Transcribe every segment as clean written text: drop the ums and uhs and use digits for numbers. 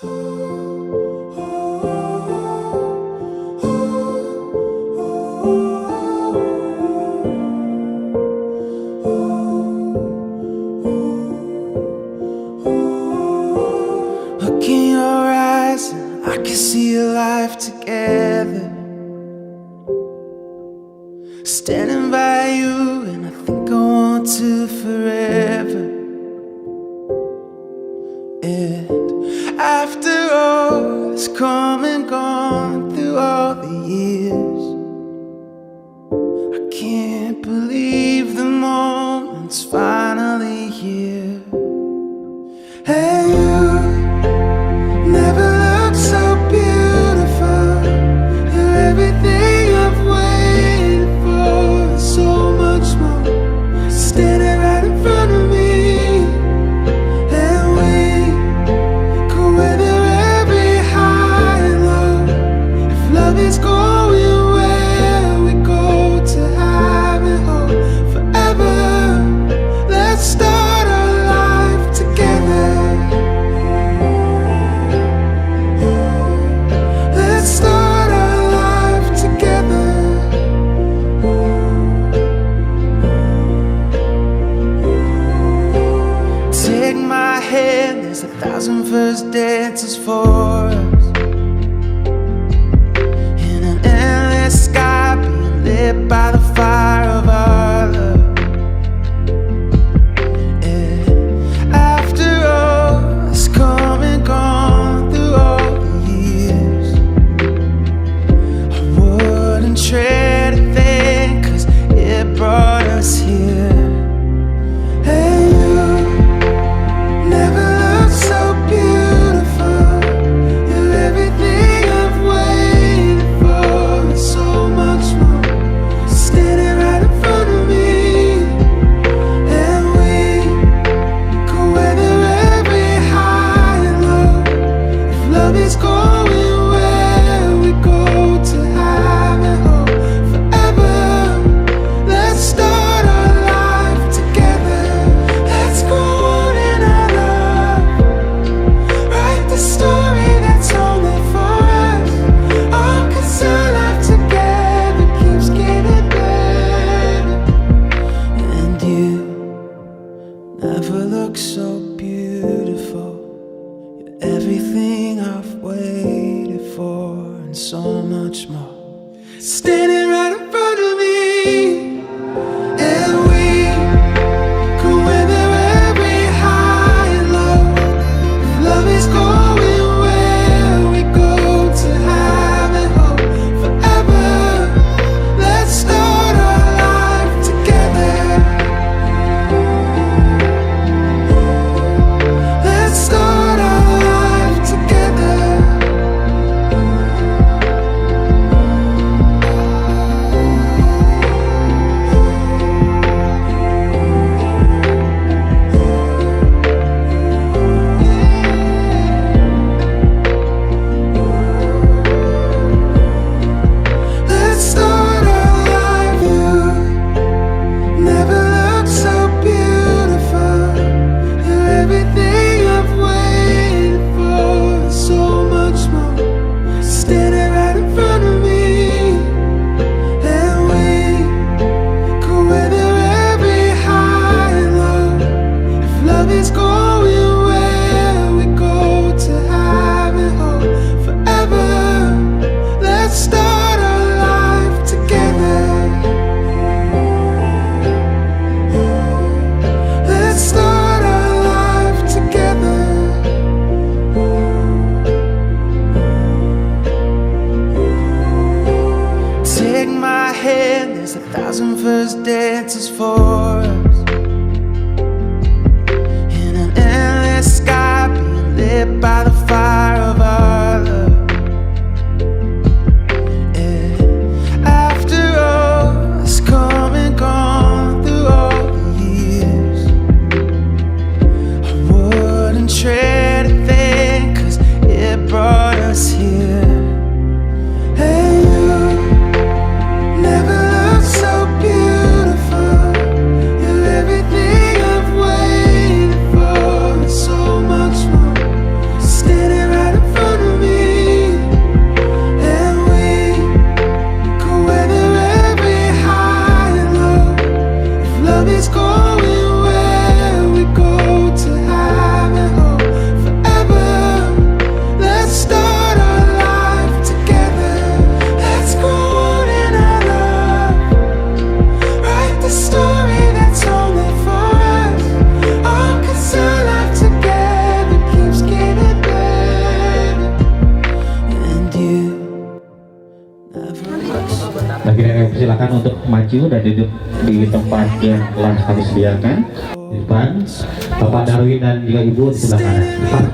Look in your eyes, I can see a life together. Standing by you, and I think I want to forever. And after all that's come and gone through all the years, I can't believe the moment's finally here. And you never looked so beautiful. You're everything I've waited for, so much more. Standing right in front of me, and we could weather every high and low. If love is going where we go to have it all forever, let's start our life together. Let's start our life together. Take my hand, there's 1,000 first dances for us. In an endless sky, being lit by the fire of our love. And after all that's come and gone through all the years, I wouldn't trade a thing, 'cause it brought us here. And you never looked so beautiful. You're everything I've waited for, and so much more. Standing right in front of me, and we could weather every high and low. If love is going where we go to have it all forever, let's start our life together. Let's grow old in our love. Write the story that's only for us. Oh, 'cause our life together keeps getting better. And you never look so beautiful. You're everything I've waited for, and so much more. Standing right in front of me, and we could weather every high and low. If love is going where we go to have it all forever, let's start our life together. Let's start our life together. Let's start our life. You never looked so beautiful. You're everything I've waited for, and so much more. Standing right in front of me, and we could weather every high and low. If love is going where we go to have it all forever, let's start our life together. Let's start our life together. Take my hand, there's 1,000 first dances for us. In an endless sky, being lit by the fire of our love. And after all that's come and gone through all the years, I wouldn't trade a thing, 'cause it brought us here. And you never looked so beautiful. You're everything I've waited for, and so much more. Silakan untuk maju dan duduk di tempat yang telah kami sediakan. Di depan, Bapak Darwin dan juga Ibu di sebelah kanan. Pak.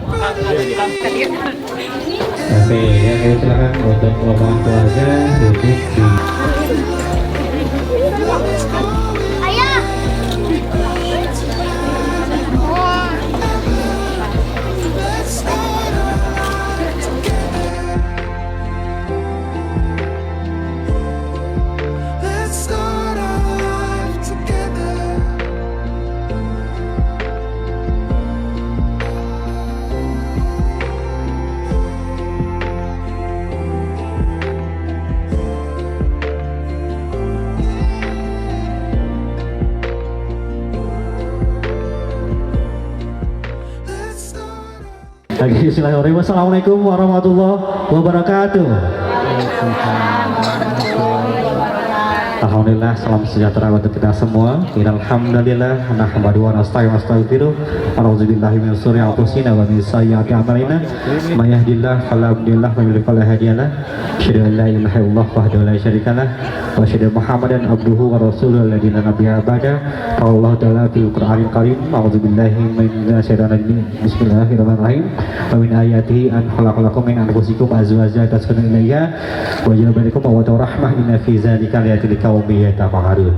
Oke, ya, kita silakan untuk rombongan keluarga duduk di Ayah. Let's start our life together. Let's start our life together. Let's start our Lagi, bismillahirrahmanirrahim. Wassalamualaikum warahmatullahi wabarakatuh. Alhamdulillah, salam sejahtera untuk kita semua. Alhamdulillah, nahmadu wa nasta'inu wa nastaghfiruh. A'udzubillahi min syururi anfusina wa min sayyiati a'malina. May yahdihillahu fala mudhillalah wa may yudlil fala hadiyalah. Asyhadu an la ilaha illallah wahdahu la syarikalah wa asyhadu Muhammadan abduhu wa rasuluhu alladzi la nabiyya ba'da. Qala Allah ta'ala fil Qur'anil Karim, a'udzubillahi minasyaitonir rajim. Bismillahirrahmanirrahim. Wa min ayatihi an khalaqalakum min anfusikum azwajan taskunu ilaiha wa ja'ala bainakum mawaddah wa rahmah, inna fi dzalika laayatin liqaumin yatafakkarun.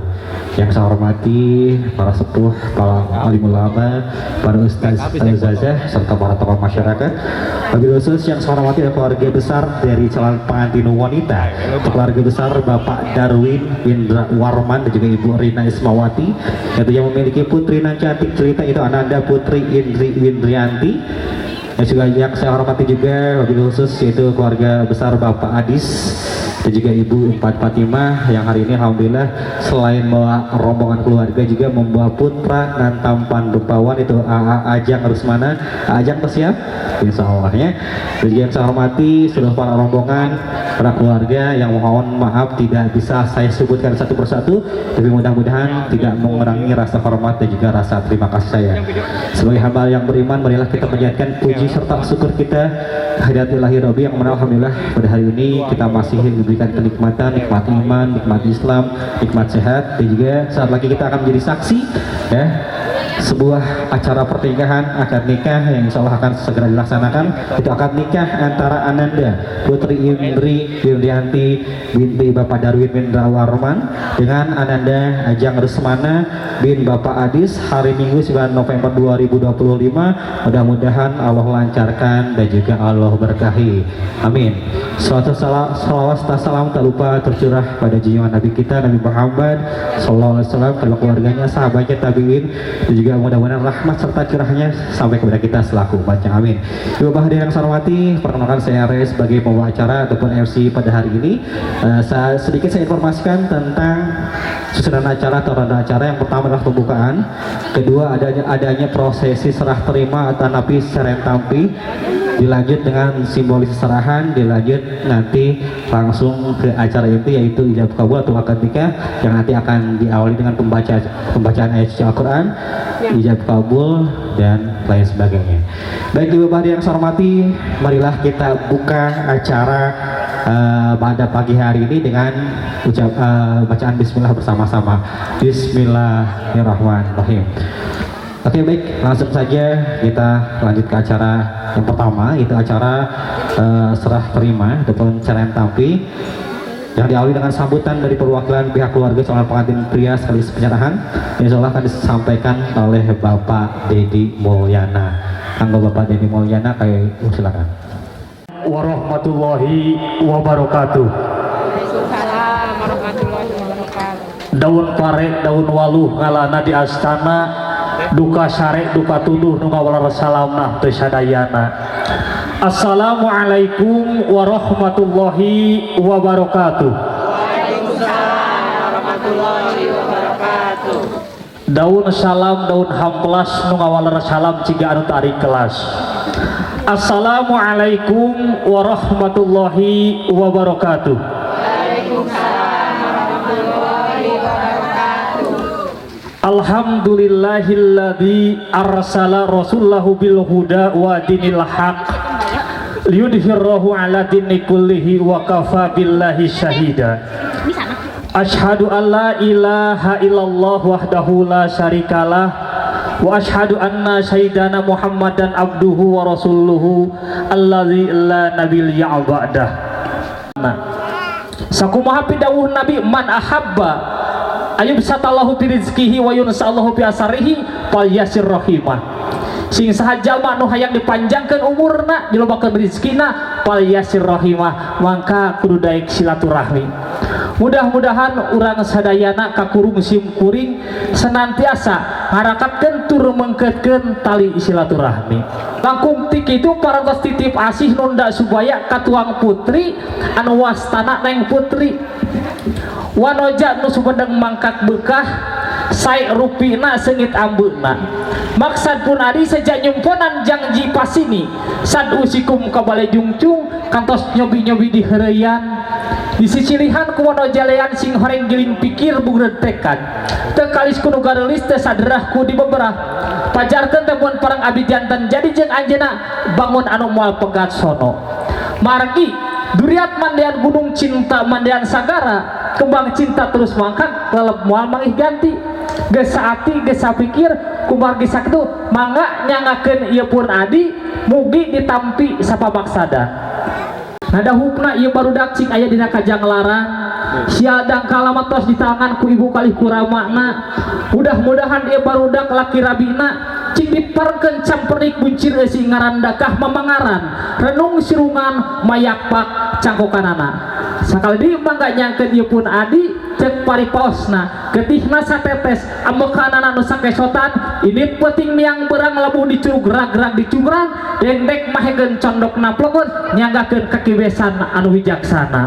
Yang saya hormati para sepuh, para alim ulama, para ustaz, ustazah, serta para tokoh masyarakat. Lebih khusus yang saya hormati adalah keluarga besar dari calon pengantin wanita, keluarga besar Bapak Darwin Indra Warman dan juga Ibu Rina Ismawati, yaitu yang memiliki putri nan cantik cerita itu Ananda Putri Indri Windrianti. Yang juga yang saya hormati juga lebih khusus yaitu keluarga besar Bapak Adis dan juga Ibu Empat Fatimah yang hari ini alhamdulillah selain membawa rombongan keluarga juga membawa putra nan tampan rupawan itu AA Ajang Rusmana. Ajang bersiap? Insya Allah ya. Dan juga yang saya hormati seluruh para rombongan, para keluarga yang mohon maaf tidak bisa saya sebutkan satu persatu, tapi mudah-mudahan tidak mengurangi rasa hormat dan juga rasa terima kasih saya. Sebagai hamba yang beriman, marilah kita panjatkan puji serta syukur kita kehadirat Ilahi Rabbi yang mana alhamdulillah pada hari ini kita masih diberikan kenikmatan, nikmat iman, nikmat Islam, nikmat sehat, dan juga saat lagi kita akan menjadi saksi ya sebuah acara pernikahan, akad nikah yang insya Allah akan segera dilaksanakan, itu akad nikah antara Ananda Putri Indri Windrianti binti Bapak Darwin Windra Warman dengan Ananda Ajang Rusmana bin Bapak Adis hari Minggu 9 November 2025. Mudah-mudahan Allah lancarkan dan juga Allah berkahi, amin. Suatu salawat serta salam tak lupa tercurah pada junjungan Nabi kita Nabi Muhammad Sallallahu Alaihi Wasallam, kepada keluarganya, sahabatnya, tabiin, dan juga mudah-mudahan rahmat serta curahnya sampai kepada kita selaku umatnya, amin. Ibu bapak hadirin yang saya hormati, perkenalkan saya Ray sebagai pembawa acara ataupun MC pada hari ini. Sedikit saya informasikan tentang susunan acara atau ronde acara. Yang pertama adalah pembukaan, kedua adanya prosesi serah terima atau napi serentampi, dilanjut dengan simbolis serahan, dilanjut nanti langsung ke acara inti yaitu ijab kabul atau akad nikah yang nanti akan diawali dengan pembacaan ayat suci Al-Quran, ijab kabul, dan lain sebagainya. Baik Ibu Bapak yang saya hormati, marilah kita buka acara pada pagi hari ini dengan bacaan bismillah bersama-sama. Bismillahirrahmanirrahim. Oke baik, langsung saja kita lanjut ke acara yang pertama, itu acara serah terima ataupun tampi yang diawali dengan sambutan dari perwakilan pihak keluarga calon pengantin pria sekaligus penyerahan. Insya Allah akan disampaikan oleh Bapak Dedi Mulyana. Anggo Bapak Dedi Mulyana, kayak silakan. Warahmatullahi wabarakatuh. Waalaikumsalam warahmatullahi wabarakatuh. Daun pare daun waluh ngalana di astana, duka sare duka tuduh nu ngawaler salamna teu sadayana. Assalamualaikum warahmatullahi wabarakatuh. Waalaikumsalam warahmatullahi wabarakatuh. Daun salam daun hamplas nu ngawaler salam ciga anu tarik kelas. Assalamualaikum warahmatullahi wabarakatuh. Waalaikumsalam warahmatullahi wabarakatuh. Alhamdulillahilladzi arsala rasulahu bil huda wa dinil haq liyudhhirahu ala dini kullihi wa kafa billahi syahida. Asyhadu an la ilaha illallah wahdahu la syarikalah wa asyhadu anna sayyidana Muhammadan abduhu wa rasuluhu allazi la nabiyya ba'dah. Nah, sakumaha pidawuh Nabi, man ahabba ayyubsathallahu fi rizqihi wa yunsa'allahu fi asarihi falyasil rahimah. Sing saha jalma nu hayang dipanjangkeun umurna, dilobakeun rezekina, falyasil rahimah, mangka kudu daek silaturahmi. Mudah-mudahan urang sadayana kakurung sim kuring senantiasa ngarakatkeun tur mengketkeun tali silaturahmi. Langkung ti kitu, parantos titip asih nunda supaya katuang putri anu wastana Neng Putri, wanoja nu sumedeng mangkat bekah, sae rupina, sengit ambeuna. Maksad pun adi sejak nyumponan jangji pasini sad usikum ka bale jungcung, kantos nyobi-nyobi di heureuyan di sisilihan ku wanoja lean, sing horeng giling pikir bugreud tekad, teu kalis ku nu gareulis, teu saderah ku dibeberah. Pajarkeun teh mun parang abdi janten jadi jeung anjeunna bangun anu moal pegat sono, margi duriat mandean gunung cinta, mandean sagara, kembang cinta terus mangkak lelep, moal manggih ganti. Geus saati, geus sapikir, kumargi sakitu mangga nyangakeun ieu pun adi, mugi ditampi sapamaksada. Nada hupna ieu barudak cing aya dina kajanglarang sial dangkal tos di tangan ku ibu kalih ku ramana. Mudah-mudahan ieu barudak laki rabina cing diparkeun campernik buncir eusi ngarandakah mamangaran renung sirungan mayakpak cangkokanana. Sakali deui mangga nyangkeun ieu pun adi, cek paripaosna getihna satetes, ambekanana nu sakesotan. Ini penting miang berang labuh di curug, rag-rag di curang dendek, mahekeun condokna plogon, nyanggakeun kakibesan anu wijaksana.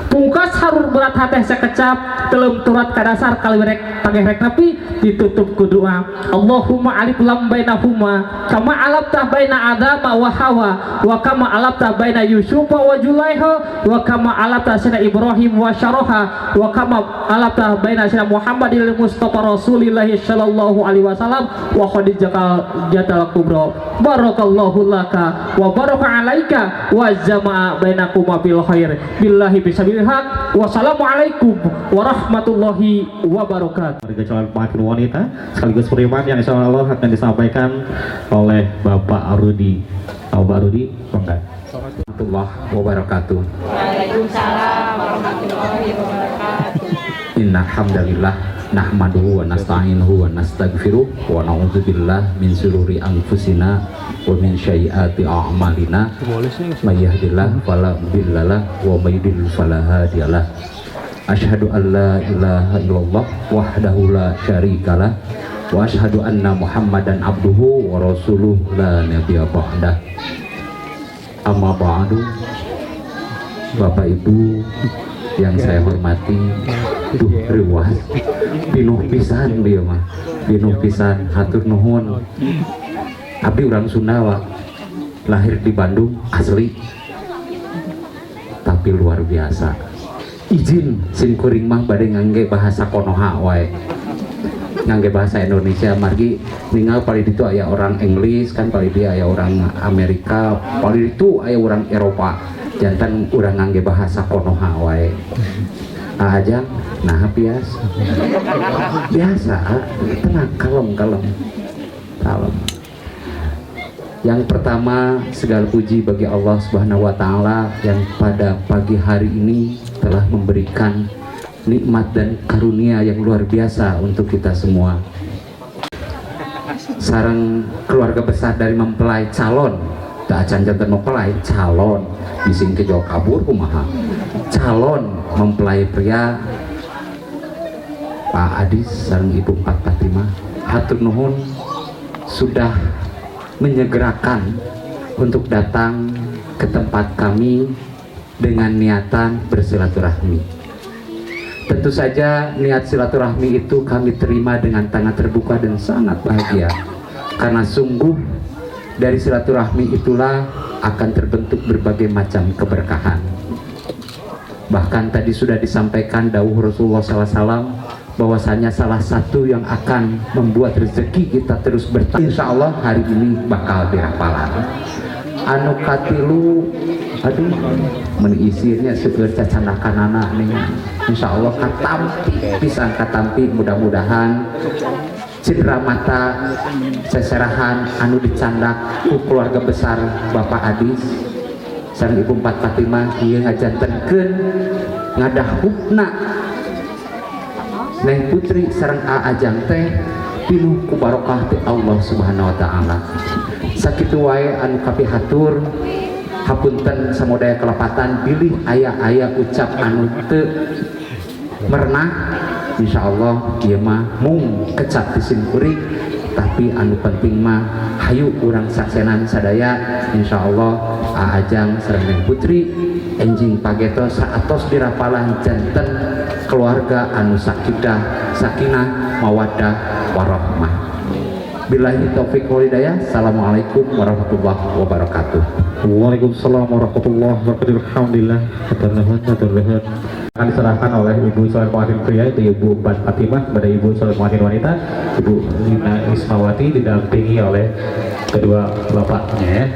Pungkas harur berat hateh sakecap telem turat kadasar kaliwerek tageh rek nepi, ditutup ku doa, Allahumma alif lam bainahuma kama alafta baina Adama wa Hawa wa kama alafta baina Yusufa wa Julaiha wa kama alafta sina Ibrahim wa Syaraha wa kama alafta baina sina Muhammadil Mustafa Rasulillahi sallallahu alaihi wasallam wa Khadijah jatal kubra. Barakallahu laka wa baraka alaika wa jama'a bainakuma bil khair billahi bisabilil haq. Wassalamualaikum warahmatullahi wabarakatuh. Warga calon pengantin wanita sekaligus penerimaan yang insya Allah akan disampaikan oleh Bapak Rudi. Bapak Rudi, mangga. Warahmatullahi wabarakatuh. Waalaikumsalam warahmatullahi wabarakatuh. Innal hamdalillah nahmaduhu wa nasta'inuhu wa nastaghfiruh wa na'udzubillah min syururi anfusina wa min sayyiati a'malina, may yahdihillahu fala mudhillalah wa may yudlil fala hadiyalah. Asyhadu an la ilaha illallah wahdahu la syarikalah wa asyhadu anna Muhammadan abduhu wa rasuluh la nabiyya ba'dah. Amma ba'du. Bapak Ibu yang saya hormati, duh, reuwas, pinuh pisan ieu mah, pinuh pisan, hatur nuhun. Abdi urang Sunda, Wak. Lahir di Bandung asli, tapi luar biasa. Izin, sim kuring mah bade ngangge bahasa Konoha wae, ngangge bahasa Indonesia, margi ningal paling itu aya orang Inggris kan, paling dia aya orang Amerika, paling itu aya orang Eropa, janten urang ngangge bahasa Konoha wae. Aja nah, biasa biasa, tenang, kalem kalem kalem. Yang pertama, segala puji bagi Allah Subhanahu wa taala yang pada pagi hari ini telah memberikan nikmat dan karunia yang luar biasa untuk kita semua. Sareng keluarga besar dari mempelai calon, tak acan janten mempelai calon, bising ke jauh kabur kumaha. Calon mempelai pria Pak Adis sareng Ibu Empat Fatimah, hatur nuhun sudah menyegerakan untuk datang ke tempat kami dengan niatan bersilaturahmi. Tentu saja niat silaturahmi itu kami terima dengan tangan terbuka dan sangat bahagia. Karena sungguh dari silaturahmi itulah akan terbentuk berbagai macam keberkahan. Bahkan tadi sudah disampaikan dawuh Rasulullah SAW bahwasanya salah satu yang akan membuat rezeki kita terus bertambah, insya Allah hari ini bakal dirapalan. Anu katilu, aduh, meni isinnya seueur cacandakanana nih. Insyaallah katampi pisan, katampi. Mudah-mudahan cindera mata seserahan anu dicandak ku keluarga besar Bapak Adis sareng Ibu Empat Fatimah ieu ngajantenkeun ngadahupna Neng Putri sareng A Ajang teh pinuh ku barokah ti Allah Subhanahu wa Taala. Sakitu wae anu kapihatur, hapunten samodaya kelepatan, bilih aya-aya ucap anu teu merenah. Insyaallah ieu mah mung kecap ti simkuring, tapi anu penting mah hayu urang saksenan sadaya. Insyaallah Ajang sareng Neng Putri enjing pageto saatos dirapalan janten keluarga anu sakinah, sakinah, mawaddah, warahmah. Billahi taufik wal hidayah. Assalamualaikum warahmatullahi wabarakatuh. Waalaikumsalam warahmatullahi wabarakatuh. Alhamdulillah. Hatur nuhun, hatur nuhun. Akan diserahkan oleh Ibu calon pengantin pria, itu Ibu Ban Fatimah, kepada Ibu calon pengantin wanita, Ibu Lina Ismawati, didampingi oleh kedua bapaknya ya.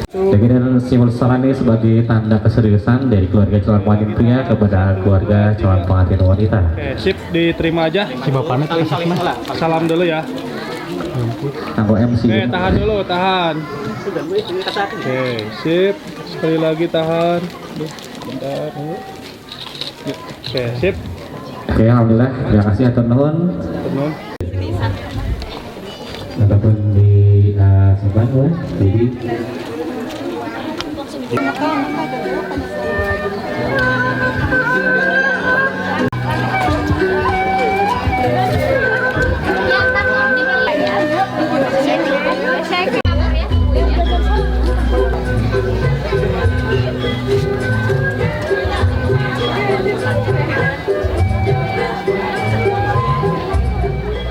Demikian simbol salam ini sebagai tanda keseriusan dari keluarga calon pengantin pria kepada keluarga calon pengantin wanita. Oke, sip, diterima aja. Si bapaknya tuh. Salam dulu ya. Kanggo MC. Oke, tahan dulu, tahan. Oke, sip. Sekali lagi tahan. Duh, bentar. Oke, sip. Oke, alhamdulillah. Terima kasih, hatur nuhun. Tenun. Ataupun di simpan boleh. Jadi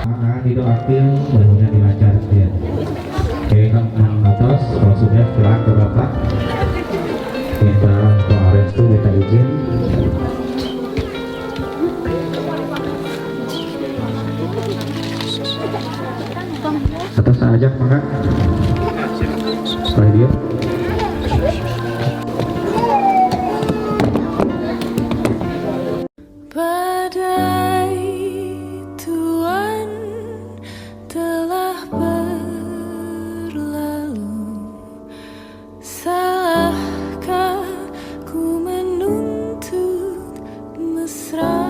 maka didoakan mudah-mudahan dilancarkan. Oke, Kang atas kalau sudah pulang ke bapak, minta doa restu, minta izin. Atau saya ajak maka setelah dia. Badai Tuhan telah berlalu. Salahkah ku menuntut mesra?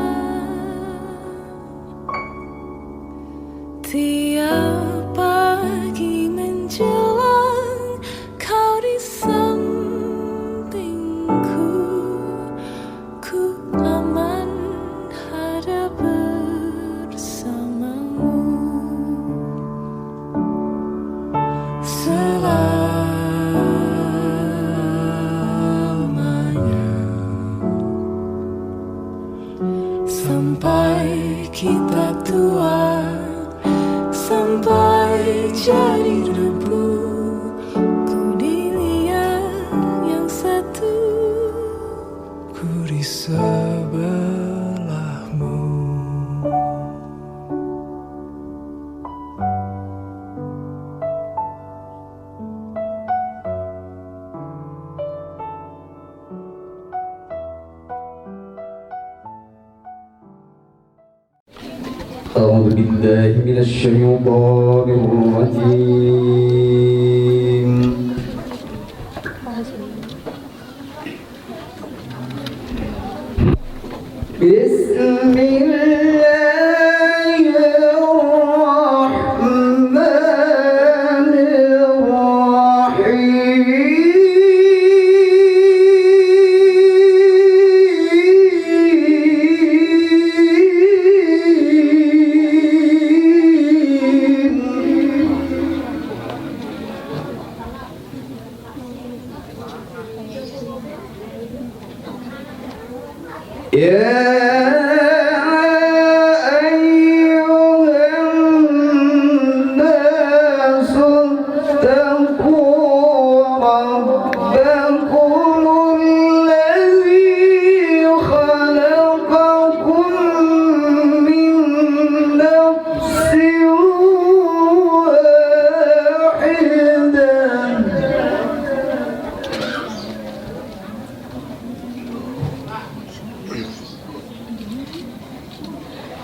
Tiap pagi menjelang kau di sampingku, ku aman ada bersamamu selamanya, sampai kita tua, sampai jadi debu. Ku di liang yang satu, Ku di sebelahmu. أعوذ بالله من الشيطان الرجيم. بسم الله الرحمن الرحيم. يا أيها الناس اتقوا ربكم الذي خلقكم من نفس واحدة.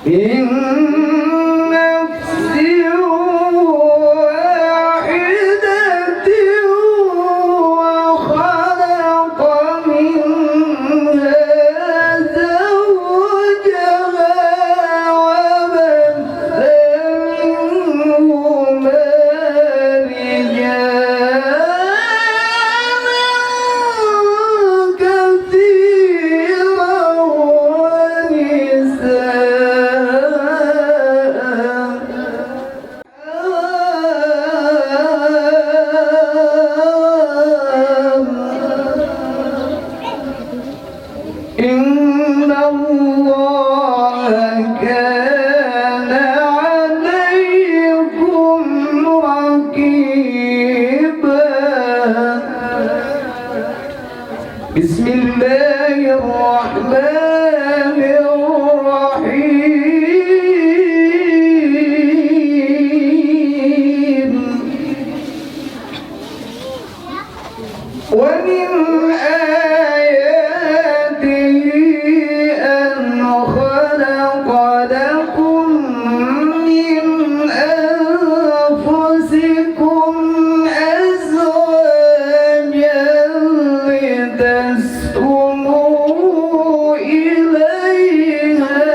من نفس واحدة وخلق منها زوجها وبث منهما رجالا كثيرا ونساء. إن الله كان عليكم رقيبا. بسم الله الرحمن الرحيم. ومن آياته أن خلق لكم من أنفسكم أزواجا لتسكنوا إليها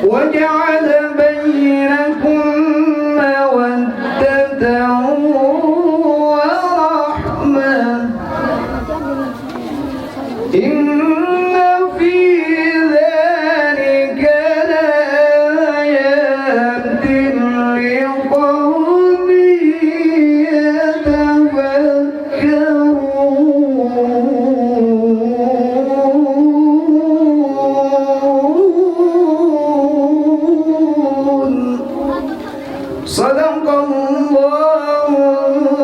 وجعل بينكم مودة ورحمة. إن في ذلك لآيات لقوم يتفكرون. صدق الله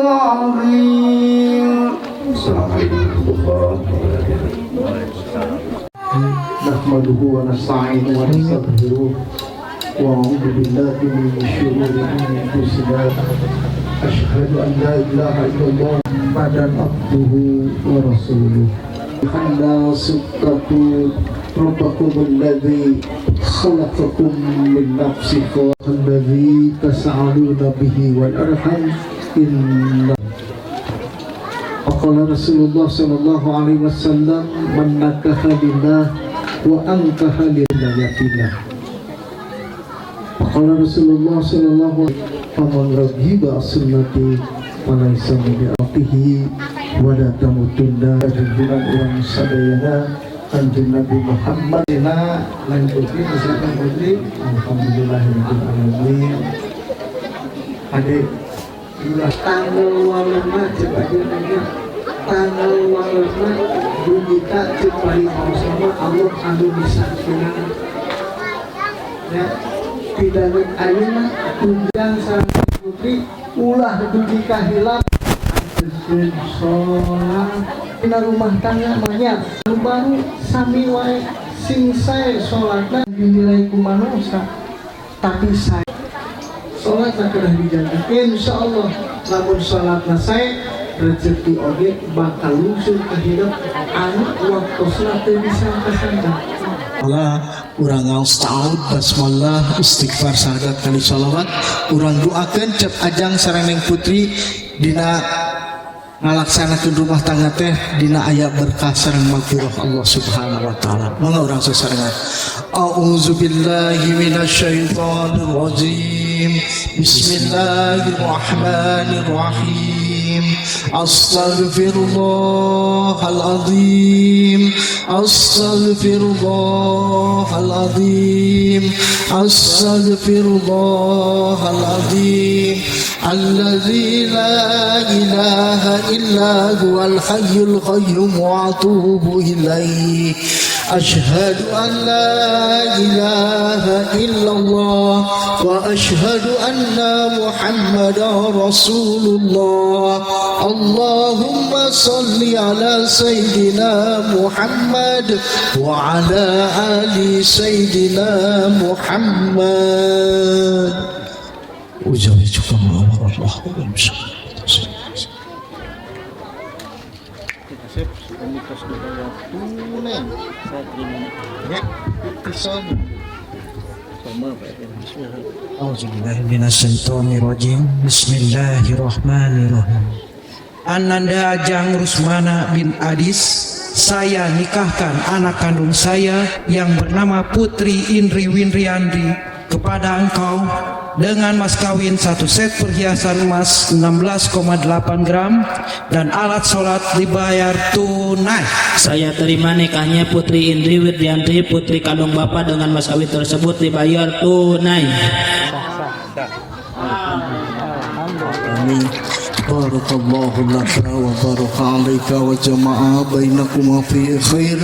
العظيم. Assalamualaikum warahmatullahi wabarakatuh. نحمده ونستعينه ونستغفره ونعوذ بالله من شرور أنفسنا. أشهد أن لا إله إلا الله محمدا عبده ورسوله. الناس اتقوا ربكم الذي خلقكم من نفس الذي تساءلون به والأرحام إن وقال رسول الله صلى الله عليه وسلم من نكح لله وأنكح لله. وقال رسول الله صلى الله عليه وسلم فمن رغب عن سنتي فليس مني. ولا تموتن. Junjungan urang sadayana Kanjeng Nabi Muhammad. Dina lain putri, silakan putri. Alhamdulillahirabbil alamin. Adik ulah tanggal 28, cek aja nanya tanggal 28 dugi ka cek paling sama Allah anu bisa ya tidak. Ayeuna tunjang sareng putri ulah dugi ka hilap sholat dina rumah tangga mah nya. Anu baru sami wae, sing sae sholatna dinilai ku manusia, tapi saya sholat kedah dijaga. Insya Allah lamun sholatna sae, rezeki oge bakal lungsur ka hidup anu waktosna teu disangka-sangka. Allah, urang ngaos ta'awud, basmalah, istighfar, syahadat kali sholawat. Urang doakeun Cep Ajang sareng Neng Putri dina ngalaksanakeun rumah tangga teh dina aya berkah sareng magfirah Allah Subhanahu wa taala. Mangga urang sasarengan. A'udzubillahi minasyaitonir rajim. Bismillahirrahmanirrahim. Astaghfirullahaladzim. Astaghfirullahaladzim. Astaghfirullahaladzim. الذي لا إله إلا هو الحي القيوم وأتوب إليه. أشهد أن لا إله إلا الله وأشهد أن محمدا رسول الله. اللهم صل على سيدنا محمد وعلى آل سيدنا محمد. أزوجكم أمر الله. Sip. Sip, ini tos dibayar tunai. Saya terima. Ya, pisaunya. Sama Pak. Auzubillahiminasyaitonirrajim. Bismillahirrahmanirrahim. Ananda Ajang Rusmana bin Adis, saya nikahkan anak kandung saya yang bernama Putri Indri Windriandi kepada engkau dengan mas kawin 1 set perhiasan emas 16,8 gram dan alat sholat dibayar tunai. Saya terima nikahnya Putri Indri Wirdianti, putri kandung bapak, dengan mas kawin tersebut dibayar tunai. Amin. Barakallahu laka wa baraka alaika wa jama'a bainakuma fi khair.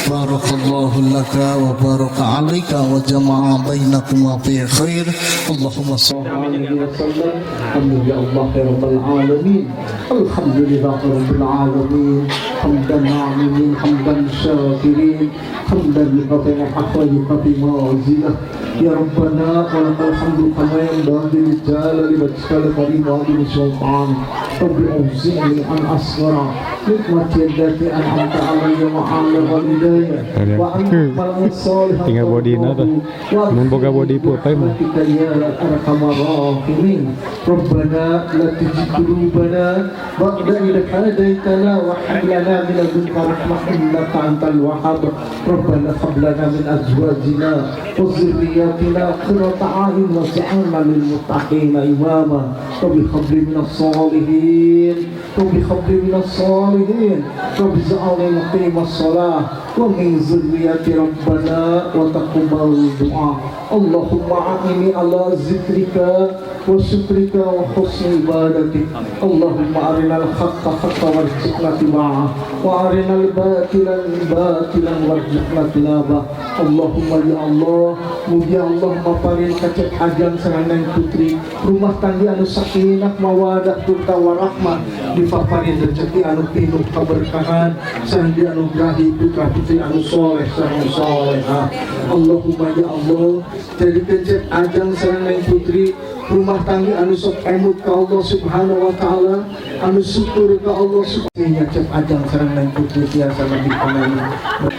Barakallahu laka wa baraka alaika wa jama'a bainakuma fi khair. Allahumma shalli alaihi wa sallam. Amin ya Allah ya rabbal alamin. Alhamdulillah rabbil alamin. Hamdan na'amin, hamdan syakirin, hamdan yuqafi haqqa yuqafi ma'azilah. Ya Rabbana wa lakal hamdu kama yanbaghi li jalali wajhikal karim wa 'azimi sultan. Rabbi auzi'ni an asghara nikmati allati an'amta 'alayya wa 'ala walidayya wa an a'mala salihan Tinggal body na tuh. Mun boga body putih mah. Ya arhamar rahimin. Rabbana la tuzigh qulubana ba'da idh hadaytana wa hab lana min ladunka rahmah innaka antal wahhab. Rabbana hab lana min azwajina wa dhurriyyatina qurrata a'yun waj'alna lil muttaqina imama. Rabbi hab li minas salihin. Rabbi hab li minas salihin. Rabbi ij'alni muqimas shalah wa min dzurriyyati rabbana wa taqabbal du'a. Allahumma a'inni ala zikrika wa syukrika wa husni ibadatik. Allahumma arinal haqqa haqqa warzuqna tiba'ah wa arinal batila batilan warzuqna tinabah. Allahumma ya Allah, mugi Allah maparin kacep ajang sareng putri rumah tangga anu sakinah mawadah turta warahmah, dipaparin rezeki anu pinuh keberkahan sareng dianugerahi putra putri anu soleh sareng solehah. Allahumma ya Allah, jadikeun cep ajang sareng putri rumah tangga anu sok emut ka Allah Subhanahu wa taala, anu syukur ka Allah subhanahu cep ajang sareng putri tiasa lebih kenali.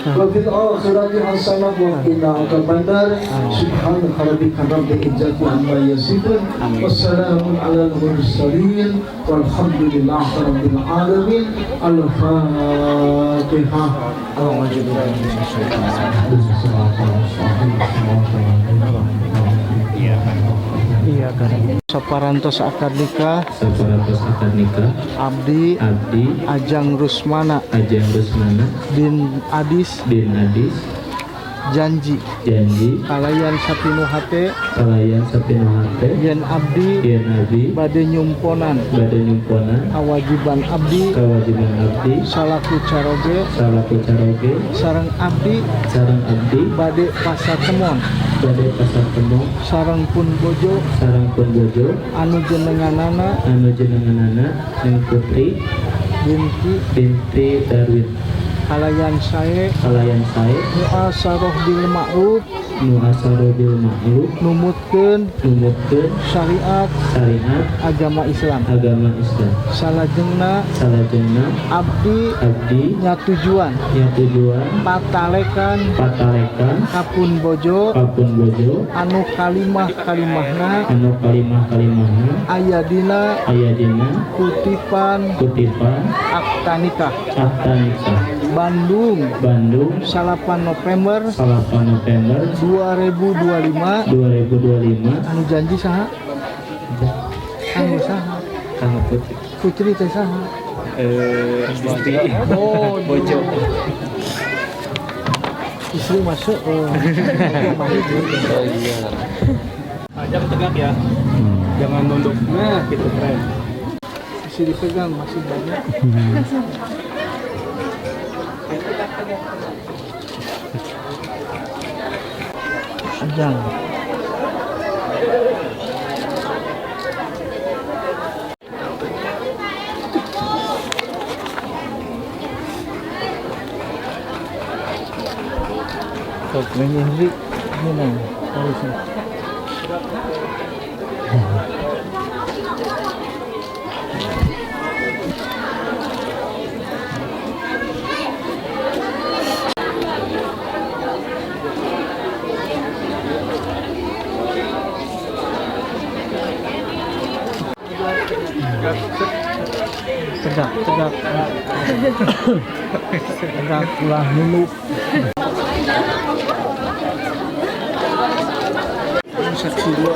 Wa fil akhirati hasanah wa qina adzabannar. Subhanaka rabbika rabbil izzati amma yasifun. Wassalamun alal mursalin walhamdulillahi rabbil alamin. Al-Fatihah. Iya kan. Saparantos akad nikah, Saparantos akad nikah, Abdi Abdi Ajang Rusmana Ajang Rusmana bin Adis bin Adis janji janji kalayan sapinu hate kalayan sapinu hate yen abdi yen abdi bade nyumponan bade nyumponan kawajiban abdi kewajiban abdi salaku caroge salaku caroge sareng abdi sareng abdi bade pasatemon bade pasatemon sareng pun bojo sareng pun bojo anu jenenganana anu jenenganana Neng Putri binti binti Darwin kalayan sae muasaroh bil ma'ruf muasaroh bil ma'ruf numutkeun numutkeun syariat syariat agama Islam agama Islam salajengna salajengna abdi abdi nyatujuan nyatujuan patalekan patalekan kapun bojo kapun bojo anu kalimah kalimahna anu kalimah kalimahna aya dina aya dina kutipan kutipan akta nikah akta nikah Bandung Bandung 8 November 8 November 2025 2025 anu janji saha anu saha Kang Putri Putri teh saha istri oh bojo istri masuk oh iya Ajang tegak ya, jangan nunduk, nah gitu keren. Masih dipegang masih banyak. Ajang. Sok Neng Indri menang. Tegak, tegak, ulah nunduk. Saksi dua.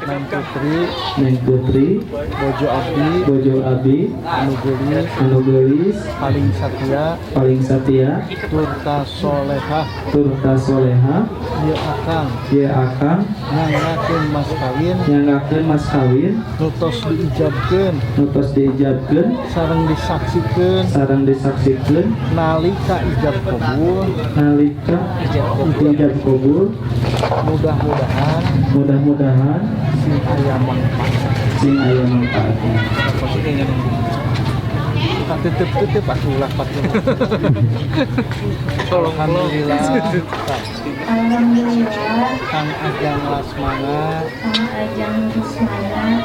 Neng Putri, Neng Putri, Bojo Abdi, Bojo Abdi, anu geulis, anu geulis, paling satia, paling satia, turta solehah, turta soleha, ieu akang, ieu akang, nyanggakeun mas kawin, nyanggakeun mas kawin, nu tos diijabkeun, nu tos diijabkeun, sareng disaksikeun, sareng disaksikeun, nalika ijab kabul, nalika ijab kabul, mudah-mudahan, mudah-mudahan sing aya manfaat, sing aya manfaatna. Tutup-tutup atuh ulah patuh. Alhamdulillah. Alhamdulillah. Kang Ajang Lasmana, Kang Ajang Rusmana,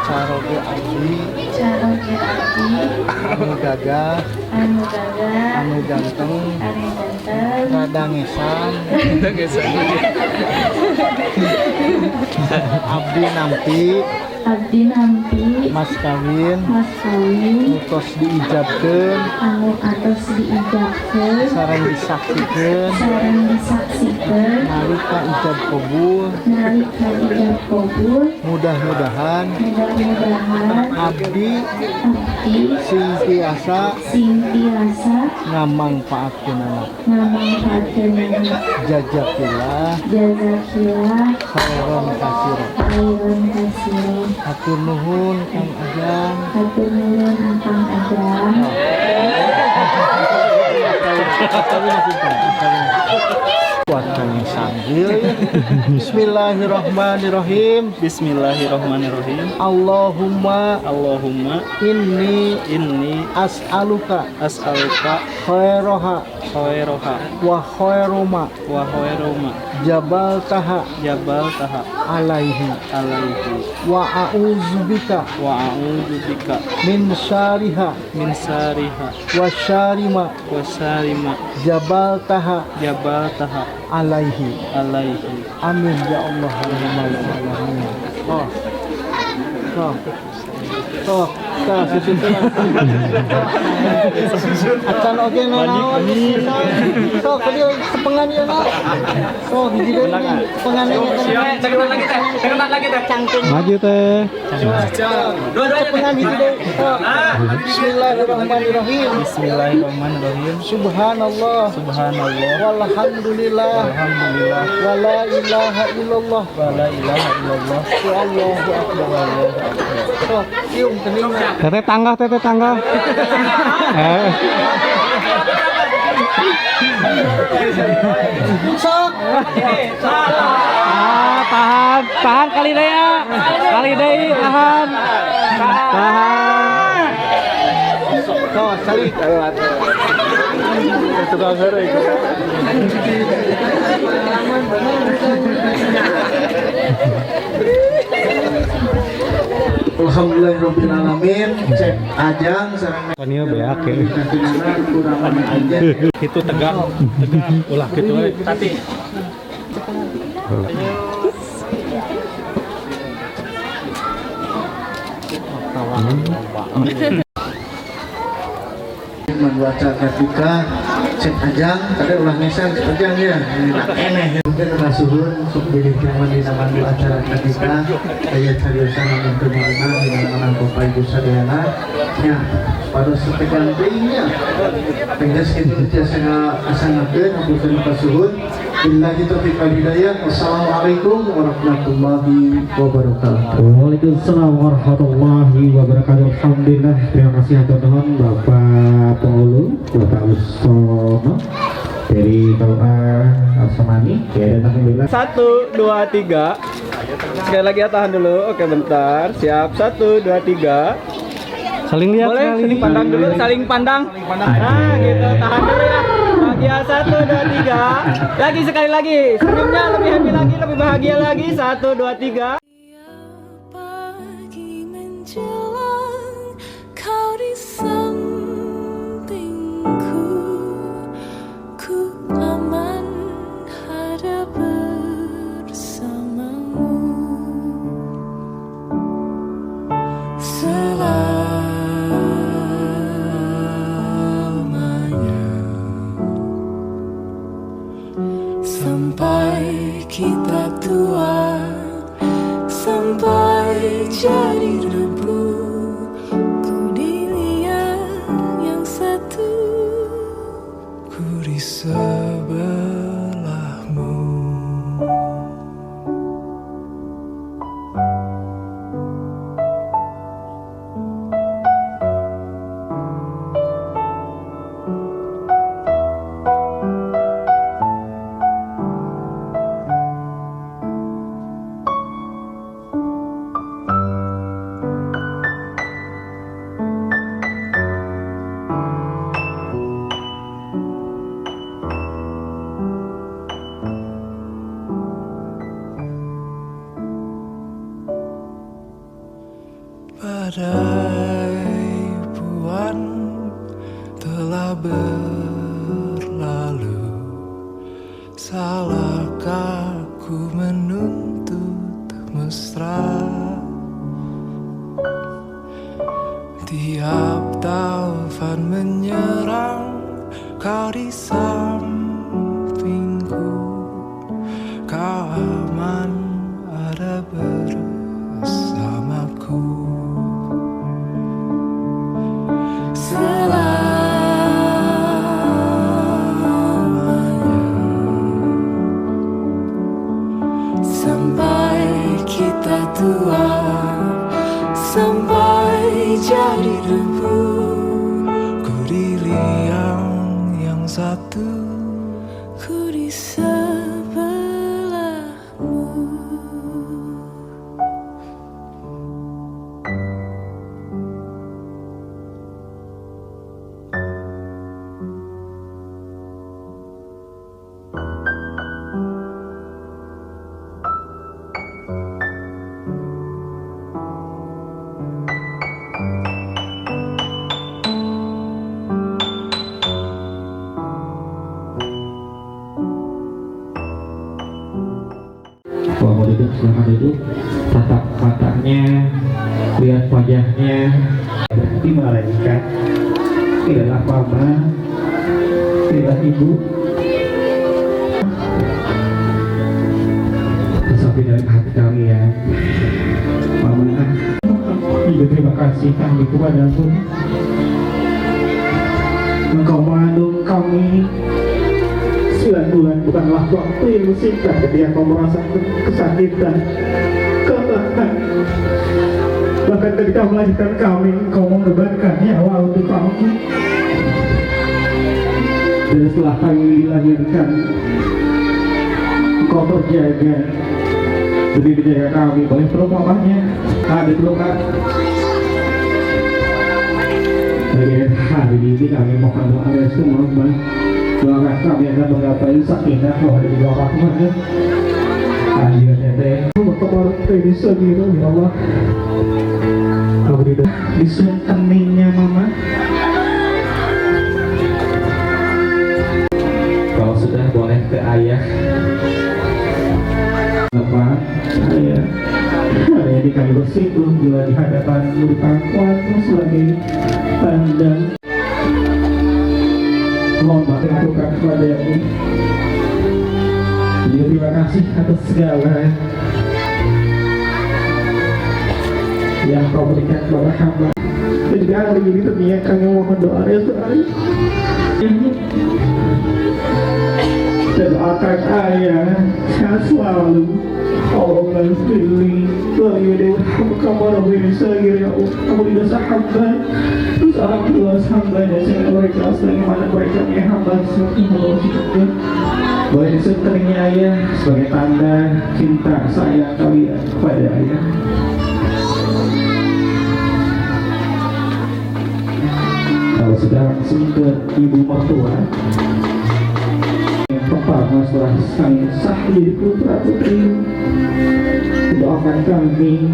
caroge abdi, caroge abdi, anu gagah, anu gagah, anu ganteng, anu ganteng, rada ngesan, abdi nampi, abdi nampi, mas kawin, mas kawin, nu tos diijabkeun, anu atos diijabkeun, sareng disaksikeun, sareng disaksikeun, nalika ijab kabul, nalika ijab kabul, mudah-mudahan, mudah-mudahan, abdi, abdi, sing tiasa, sing tiasa, ngamangpaatkeunana, ngamangpaatkeunana, jazakallah, jazakillah, khairan katsira, khairan katsira. Hatur nuhun Kang Ajang, hatur nuhun Kang Ajang. Kuat kang sanggil. Bismillahirrahmanirrahim. Bismillahirrahmanirrahim. Allahumma, Allahumma, inni, inni, as'aluka, as'aluka, khairoha, khairoha, wa khairuma, wa khairuma, jabaltaha, jabaltaha, alaihi, alaihi, wa a'udzubika, wa a'udzubika, min syariha, min syariha, wa syarima, wa syarima, jabaltaha, jabaltaha, alaihi, alaihi. Amin ya Allah ya Rabbal alamin. Oh. Oh. Oh, tah susun. Acan oge nanaon. Sok dieu sepengan ieu na. Sok hiji deui sepengan ieu. Ceketan lagi teh, ceketan lagi teh. Maju teh. Sepengan hiji deui. Bismillahirrahmanirrahim. Bismillahirrahmanirrahim. Subhanallah. Subhanallah. Walhamdulillah. Alhamdulillah. Wala ilaha illallah. Wala ilaha illallah. Wallahu akbar. Wallahu akbar. Sok cium keningna. Teteh tangga, teteh tangga. Sok. Ah, tahan, tahan kali deui ya. Kali deui tahan. Tahan. Sok, salik. Tukang heureuy. Alhamdulillahirabbil alamin. Cek Ajang sareng Antonio beak ya. kurang aja. Itu tegak, tegak, ulah gitu we. Tati. Membaca ketika cek Ajang tadi ulah ngesan cek Ajang ya eneh mungkin kasuhun sok bilih kiaman dina mandu acara ketika aya cariosan anu teu meunang dina menang Bapak Ibu sadayana nya pada setekan teuing nya tegas kitu tiasa ngaasanakeun hapunten kasuhun billahi taufiq wal hidayah. Wassalamualaikum warahmatullahi wabarakatuh. Waalaikumsalam warahmatullahi wabarakatuh. Alhamdulillah, terima kasih atur nuhun Bapak Penghulu, Bapak Ustono dari KUA Arsamani. Ya, dan alhamdulillah. 1, 2, 3. Sekali lagi ya, tahan dulu. Oke, bentar. Siap. 1, 2, 3. Saling lihat, Boleh, saling pandang dulu, saling pandang. Nah, gitu. Tahan dulu ya. Bahagia 1, 2, 3. Lagi sekali lagi. Senyumnya lebih happy lagi, lebih bahagia lagi. 1, 2, 3. Pagi menjelang kau di sampingku, ku aman. Sampai kita tua, sampai jadi debu, ku di liang yang satu, ku di sebelahmu. Badai puan telah berlalu, salahkah ku menuntut mesra? Tiap taufan menyerang, kau di sampingku, kau aman ada bersamaku. Selamanya, sampai kita tua, sampai jadi debu, ku di liang yang satu, ku di sebelahmu. Kalau mau duduk silahkan duduk, tatap matanya, lihat wajahnya. Berarti malaikat, tidaklah mama, tidaklah ibu. Sampai dari hati kalian, mama, juga terima kasih kami kepadamu. Engkau mengandung kami 9 bulan bukanlah waktu yang singkat ketika kau merasakan kesakitan, kelelahan. Bahkan ketika melahirkan kami, engkau mengorbankan nyawa untuk kami. Dan setelah kami dilahirkan, engkau terjaga demi menjaga kami. Boleh peluk mamahnya? Ada peluk kak. Bagian hari ini kami mohon doa restu mama. Doakan kami akan menggapai sakinah mawaddah warahmah. Ayo teteh, bisa gitu ya Allah. Aku disuruh keningnya mama. Kalau sudah boleh ke ayah. Bapak, ayah. Hari ini kami bersyukur bila di hadapanmu di pangkuanmu sebagai tanda mohon maaf lakukan kepadamu. Jadi terima kasih atas segala yang kau berikan kepada hamba. Dan juga hari ini tentunya kami mohon doa restu ayah. Dan doakan ayah sehat selalu. Allahumma ighfirli wa liwalidayya ya Allah. Aku tidak sahabat terus orang tua hamba dan saya mereka sebagaimana mereka punya hamba seperti Allah. Boleh disenteringnya ayah sebagai tanda cinta sayang kalian kepada ayah. Kalau sudah langsung ke ibu mertua. Yang pertama setelah saya sah jadi putra putri, doakan kami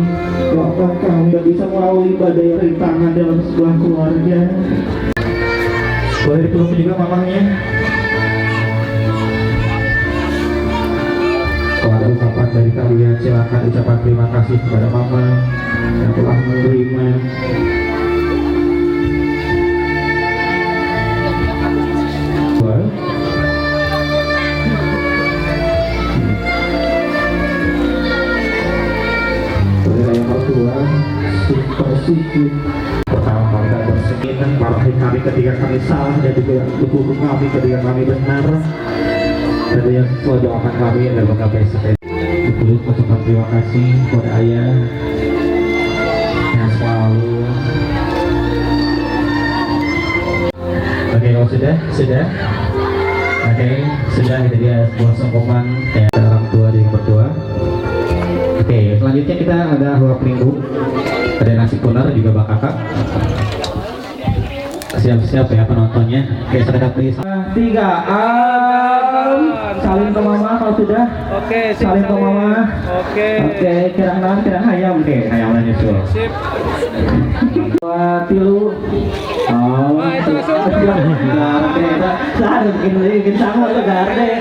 yang bisa melalui badai rintangan dalam sebuah keluarga. Boleh dipeluk juga mamahnya. Kalau ada ucapan dari kalian, silakan ucapan terima kasih kepada mama yang telah menerima. Bersyukur. Pertama kali kita bersemin marahi kami ketika kami salah dan juga dukung kami ketika kami benar dan yang selalu doakan kami agar menggapai sampai. Dulu ucapan terima kasih kepada ayah yang selalu. Oke, kalau sudah, sudah. Oke, sudah, itu dia sebuah sungkeman ya, orang tua dan mertua. Oke, selanjutnya kita ada huap lingkup, ada nasi kunar juga bakakak. Siap-siap ya penontonnya. Oke, sudah please. Tiga, salim ke mama kalau sudah. Oke, sip, salim ke mama. Oke. Oke, kirang naon, kirang hayam, oke, hayam nyusul. Sip. Dua, tilu. Oh, itu langsung. Garde, sah, bikin bikin sama itu garde.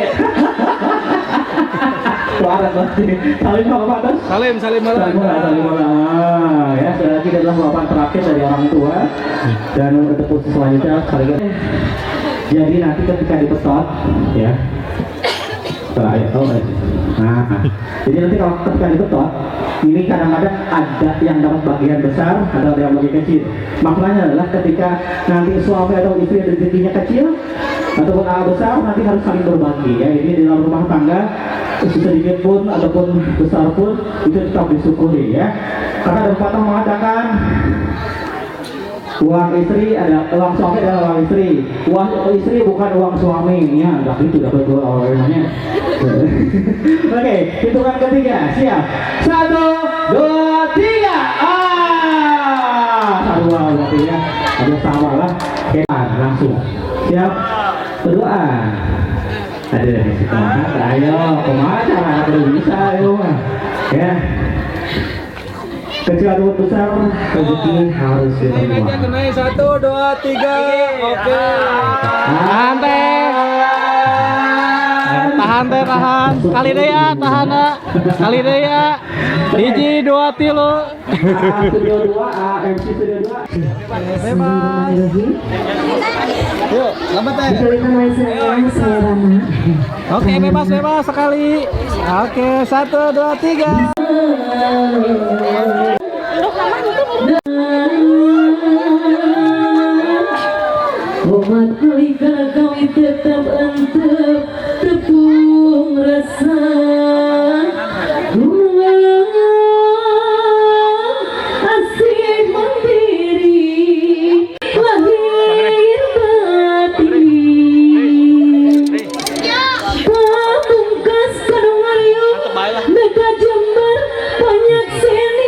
Suara pasti. Salim sama Pak terus. Salim, salim malam. Salim malam, salim malam. Ah, ya, sekali lagi adalah luapan terakhir dari orang tua. Dan untuk khusus selanjutnya sekali lagi. Jadi nanti ketika dipetot, ya. Terakhir, oh, nah, jadi nanti kalau ketika dibetot, ini kadang-kadang ada yang dapat bagian besar atau ada yang bagian kecil. Maknanya adalah ketika nanti suami atau istri rezekinya kecil ataupun besar, nanti harus saling berbagi ya. Ini di dalam rumah tangga sedikit pun ataupun besar pun itu tetap disyukuri ya. Karena ada pepatah mengatakan uang istri ada uang suami adalah uang istri, uang istri bukan uang suami ya, udah gitu dapat dua orangnya. Oke, hitungan ketiga, siap, 1, 2, 3, ah, satu berarti ya, ada sama lah. Oke, langsung siap, berdoa. Ada dari situ, ayo, kemana cara perlu bisa, ayo, ya. Kecil atau besar, rezeki harus diterima. 1, 2, 3, oke. Tahan teh, tahan teh, tahan. Kali deh ya, tahan nak. Kali deh ya. 1, 2, 3. Studio 2, MC Studio 2. Bebas. Yuk, lambat teh. Saya Rama. Oke, bebas bebas sekali. Oke, 1, 2, 3. Umat malika kami tetap antep tepung rasa asih mandiri lahir batin pamungkas kadung ariu mega Jember banyak seni.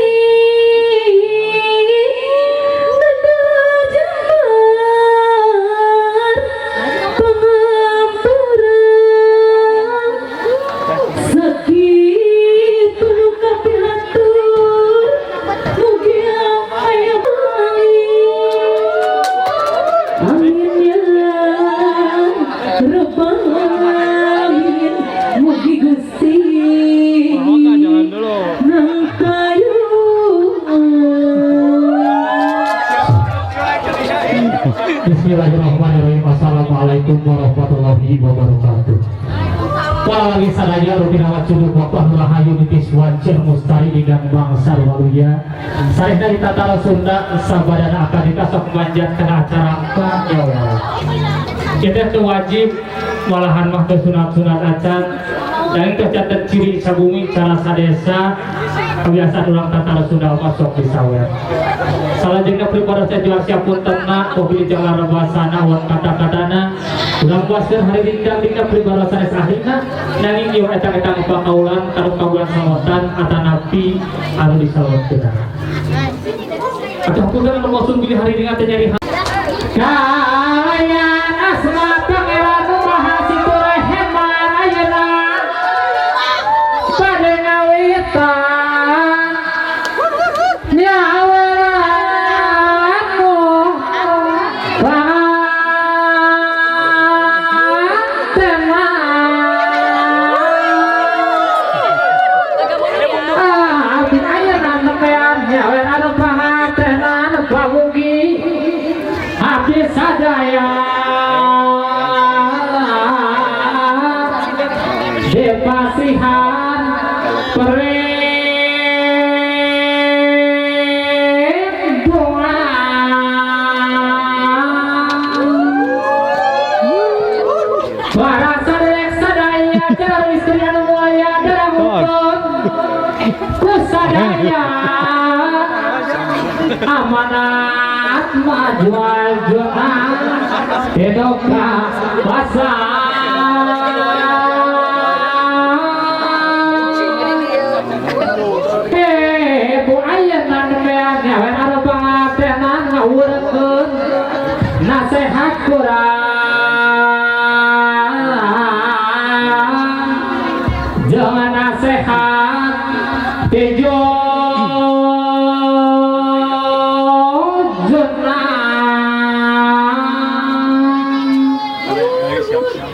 Bismillahirrahmanirrahim. Assalamualaikum warahmatullahi wabarakatuh. Walagi sadaya rutina cuduk waktu anu rahayu nitis wajar mustari dengan bangsa waluya. Sarehna di Tatara Sunda sabadana akadika sok manjat kana acara panyawa. Kita teu wajib malahan mah teu sunat-sunat acan. Dan teu catet ciri sabumi cara sadesa kebiasaan urang Tatara Sunda mah sok disawer. Salajengna pribadi saya jual siap puntenna mobil jalan rebasana wan kata-katana urang puaskeun hari dingdang dina pribadi sanes ahlina nanging ieu eta-eta pangaulan kanu kabulan samotan atanapi anu disalotkeun. Atuh punten anu maksud bilih hari dina teh nyari kaayaan asma pangeran maha situ reheman ayeuna bade ngawitan nyawaranmu panteman abdi ayeuna nembean nyawer anu pangatenan pamugi abdi sadaya dipasihan perintah. Istri anu mulia darangukeun ku sadaya amanat majual-jual edoka pasar. Bu ayeuna nembean nyawen anu pangatenan ngawurekeun nasehat kurang jangan nasehat tejo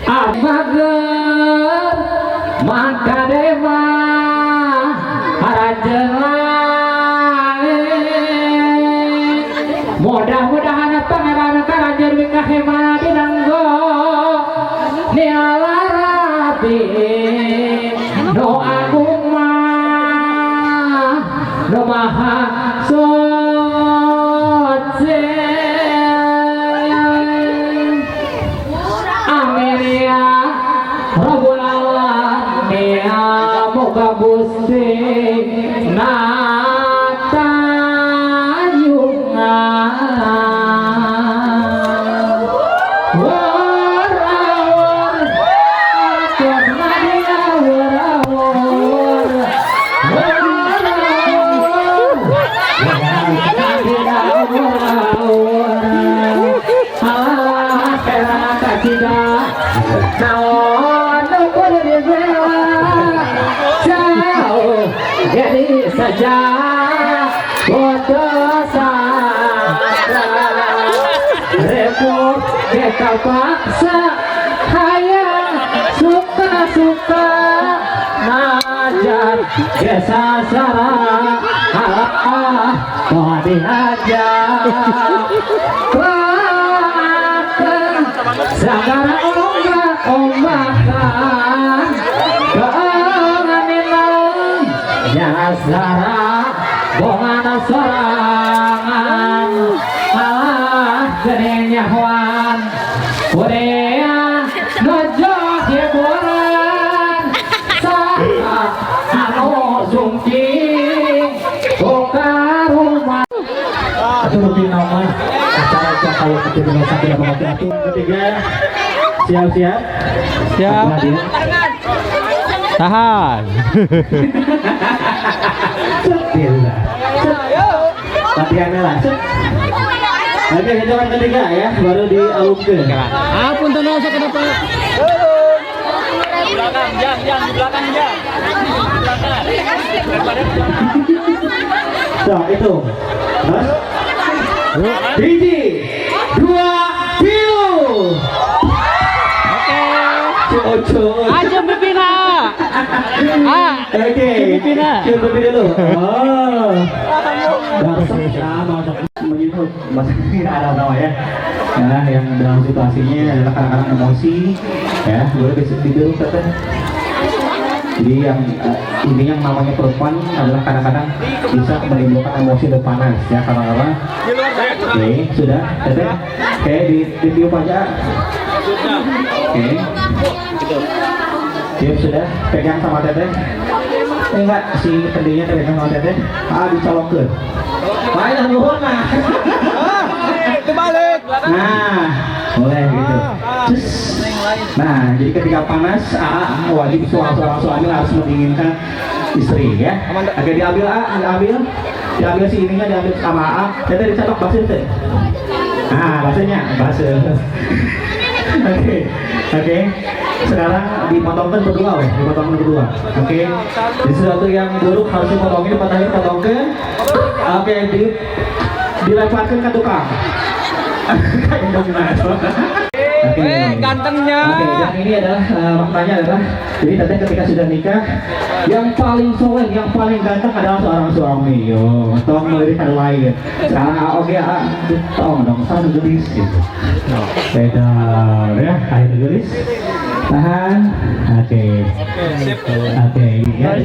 amager maka dewa harajeun. Mudah-mudahan pangeran karanjer wingkah hemana dinanggo nialarapi no agung mah no maha suci. Amin ya Rabbul alamin, moga Gusti jadi saja putus asa repot kita paksa hayang suka-suka najar gesasara mau dihajar sagara ombak-ombakan Sara bongana sorangan malah gede nyahuan Korea nojo hiburan saha anu sungking buka rumah. Itu rutin nama acara kalau ketiga satu ketiga siap-siap siap tahan. Latihannya langsung. Oke, hitungan ketiga ya, baru dialungkeun. Ah, punten asa kenapa? Di belakang, jang, jang, di belakang, jang. Di belakang. So, itu. Terus. 1, 2, 3. Oke. Ojo. Aja pipina. Ah, oke. Pipina. Cium pipi dulu. Oh. Menyebut bahasa ada nama ya. Nah, yang dalam situasinya adalah kadang-kadang emosi, ya, boleh besok tidur teteh. Jadi yang intinya yang namanya perempuan adalah kadang-kadang bisa menimbulkan emosi dan panas ya kadang-kadang. Oke, sudah, teteh. Oke, ditiup aja. Oke. Tiup sudah, pegang sama teteh. Enggak, si pendinya pegang sama teteh. Ah, dicolokkeun. Lain nuhun nah. Kebalik. Nah, boleh gitu. Cus. Nah, jadi ketika panas, wajib seorang suami harus mendinginkan istri ya. Oke, diambil A, diambil. Diambil si ininya, diambil sama A. Teteh dicatok basah teh. Nah, basahnya, basah. Oke. Oke. Sekarang dipotongkan berdua weh, dipotongkan berdua. Oke. Jadi sesuatu yang buruk harus dipotongin, dipatahin, potongkan. Oke, dilemparkan ke tukang. Oke, gantengnya. Oke, dan ini adalah maknanya adalah jadi teteh ketika sudah nikah, yang paling soleh, yang paling ganteng adalah seorang suami. Yo, tolong melirik yang lain. Sekarang oke, tolong dong, sama gelis gitu. Beda ya, ayo gelis. Tahan. Oke. Oke, ya.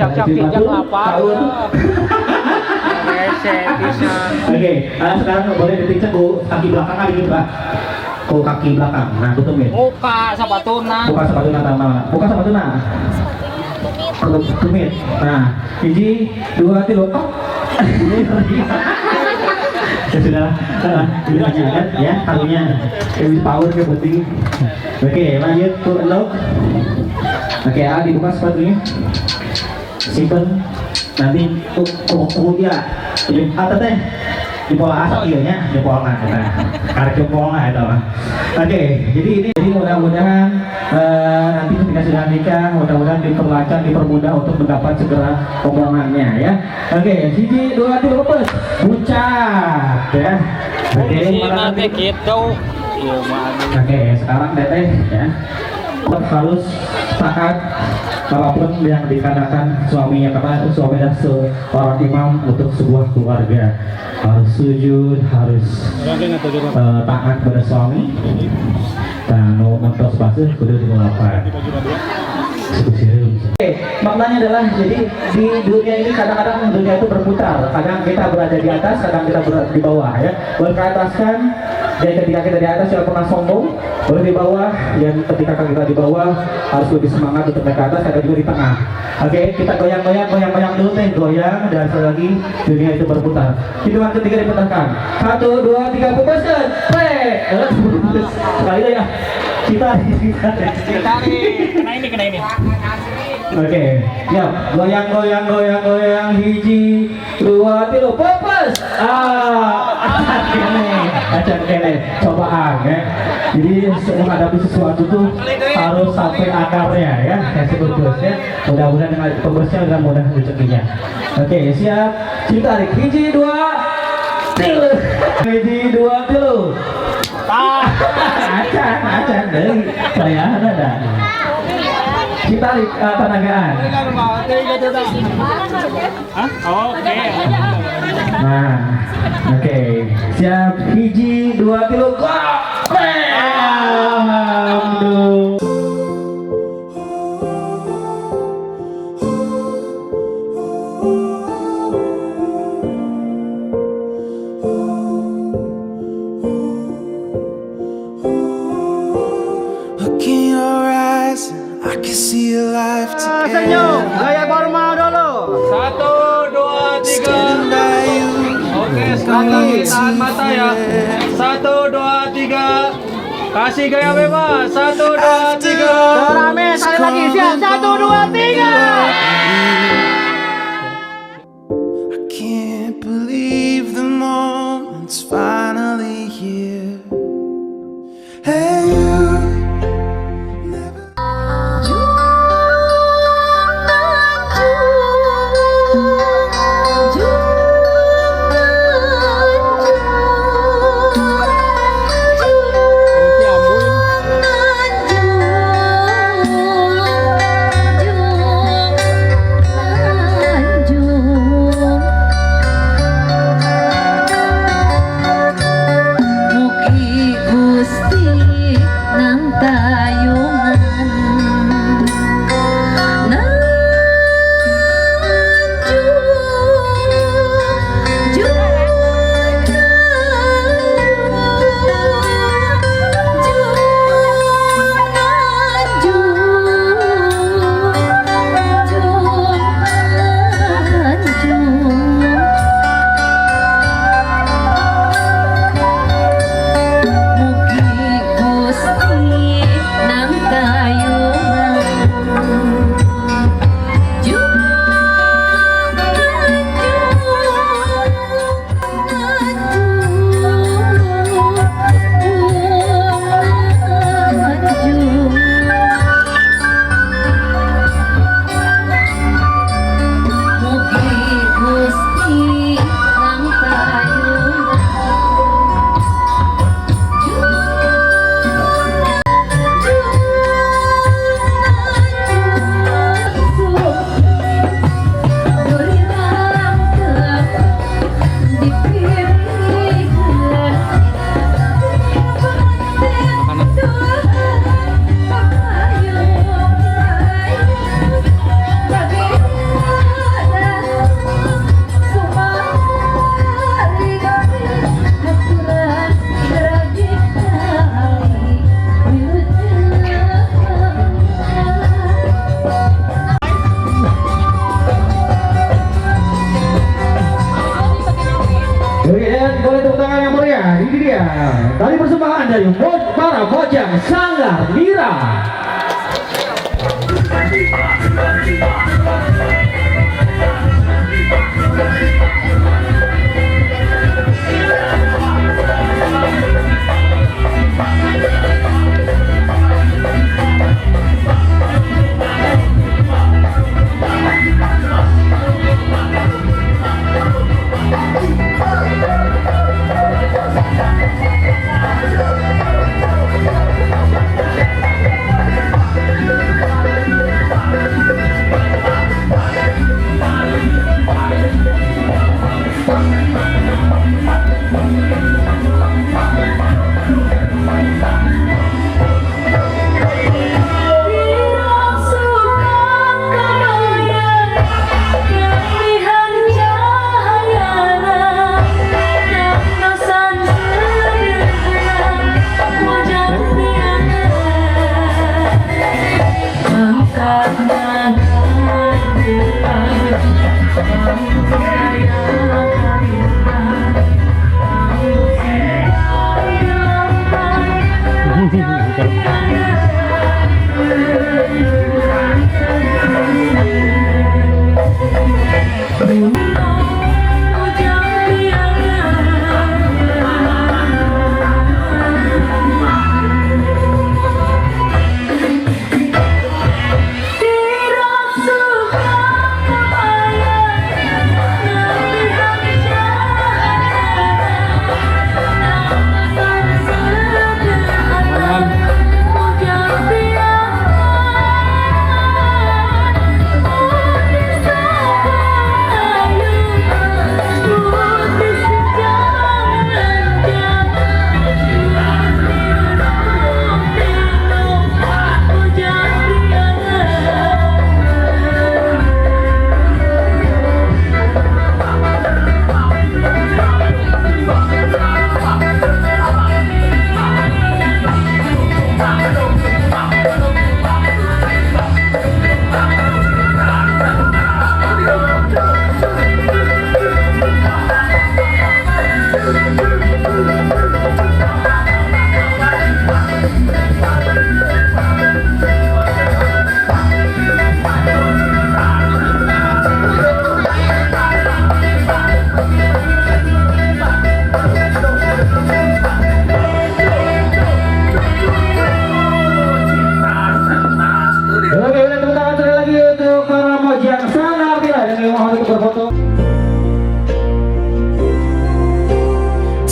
Oke, sekarang boleh ditincak ku kaki belakang kali gitu, Pak. Ku kaki belakang. Nah, tutup ya. Buka sepatuna. Buka sepatuna, sama. Buka sepatuna. tumit. Nah, hiji, dua, tilu. Oh. Ya sudah, ini hanya adat ya, karunya. Lebih power ke penting. Oke, lanjut ke lauk. Oke, ah, dibuka sepatunya. Simpen nanti kuku ya. Atau teh di pola asal iya nya, di pola eta. Karek jempol lah eta mah. Oke, jadi ini jadi mudah-mudahan nanti ketika sudah nikah, mudah-mudahan diperlancar, dipermudah untuk mendapat segera omongannya ya. Oke, hiji, dua, tiga, pepes. Bucat ya. Oke, nanti gitu. Oke, sekarang teteh ya. Harus taat apapun yang dikatakan suaminya, karena suami adalah seorang imam untuk sebuah keluarga. Harus sujud, harus taat pada suami. Nah, nu mentos basuh kudu dimulapan. Oke, maknanya adalah jadi di dunia ini kadang-kadang dunia itu berputar. Kadang kita berada di atas, kadang kita berada di bawah ya. Boleh ke atas kan? Dan ketika kita di atas jangan pernah sombong. Boleh di bawah, dan ketika kita di bawah harus lebih semangat untuk naik ke atas, ada juga di tengah. Oke, kita goyang-goyang, goyang-goyang dulu teh, goyang, dan sekali lagi dunia itu berputar. Hitungan ketiga dipetahkan. 1, 2, 3, pupuskan. Sekali lagi ya. Kita kena ini, kena ini. Oke, ya, goyang, goyang, goyang, goyang, hiji, dua, tiga, popes. Ah, kene, acan kene, cobaan ya. Jadi menghadapi sesuatu tuh harus sampai akarnya ya, kasih purpose ya. Mudah-mudahan dengan purpose-nya dengan mudah rezekinya. Oke, siap. Cinta tarik, hiji, dua, tilu, hiji, dua, tilu. Ah, acan, acan, deh, saya ada. Kita tarik tenagaan. Oke. Nah, oke. Siap, hiji, dua, tilu, go. Alhamdulillah. Look in your eyes, I can see a life Senyum, together. gaya formal dulu. 1, 2, 3. Standing by you. Oke, sekali lagi tahan mata ya. 1, 2, 3. Kasih gaya bebas. 1, 2, 3. Rame sekali lagi. Siap. 1, 2, 3. I can't believe the moment's finally here. Hey, you never. dan boleh tepuk tangan yang meriah. Ini dia tari persembahan dari para Mojang Sanggar Mira.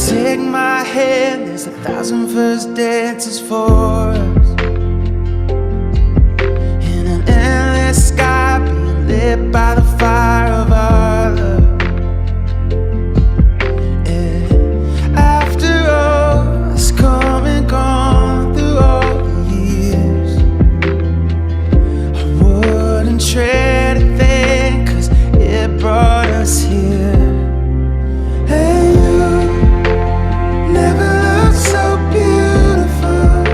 Take my hand, there's 1,000 first dances for us. In an endless sky, being lit by the fire of our love. Yeah. After all, it's come and gone through all the years, I wouldn't trade a thing, 'cause it brought us here. And you never looked so beautiful.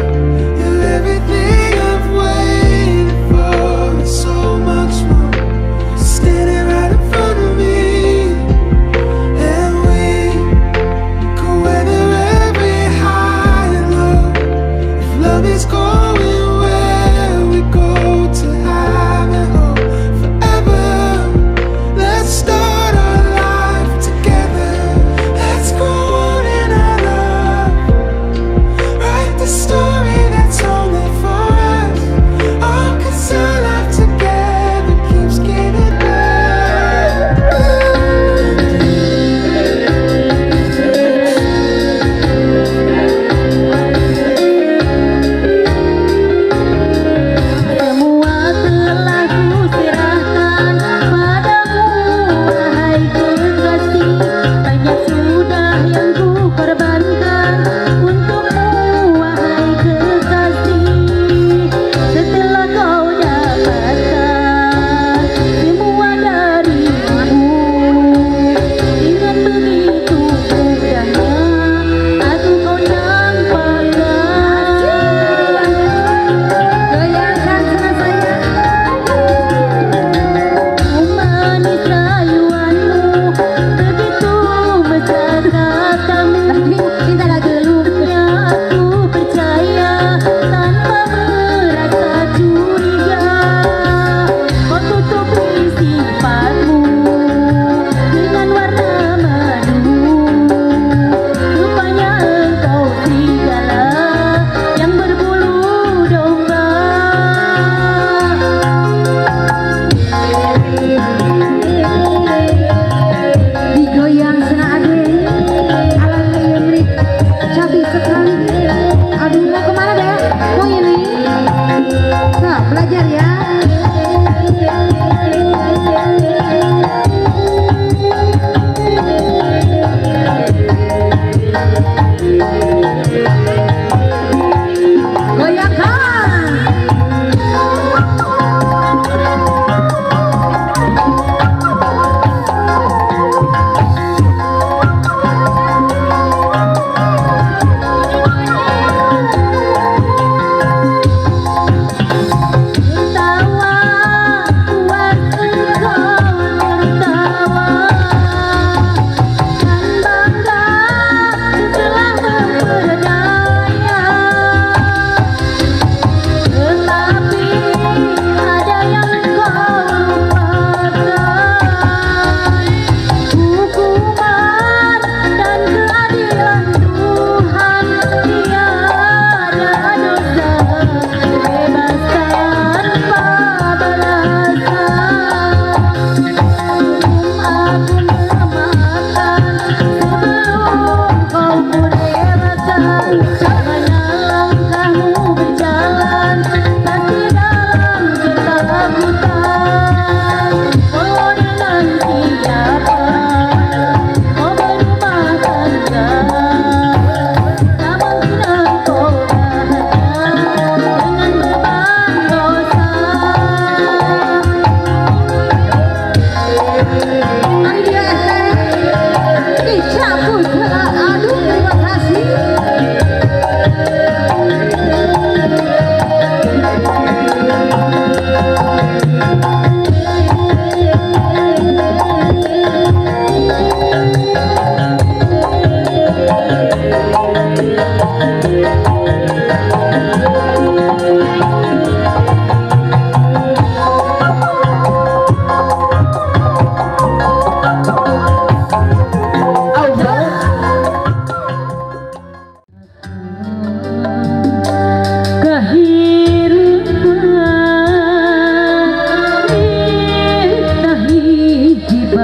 You're everything I've waited for, and so much more.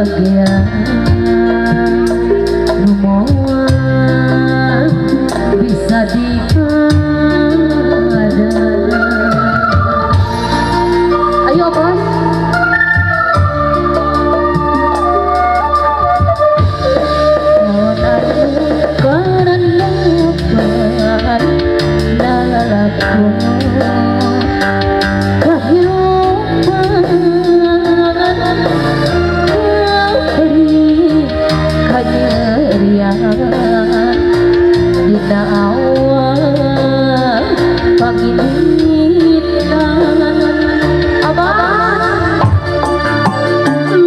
Kebahagiaan nu moal bisa dipadam. Ayo bos. Dina awal pangilitan abah,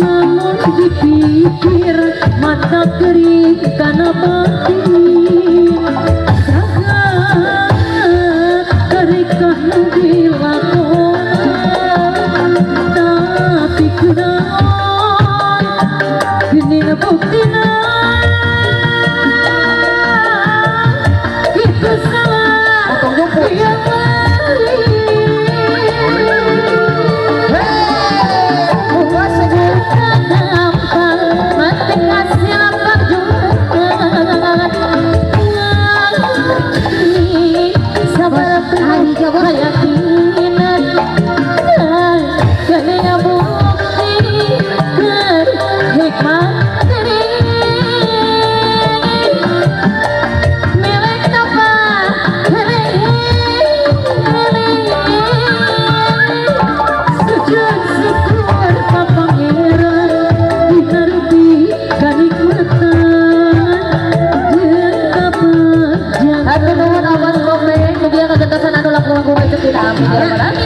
lamun dipikir mata kering kana batin sangat karikah nu dilakonan tapi kunaon geuning buktina itu salah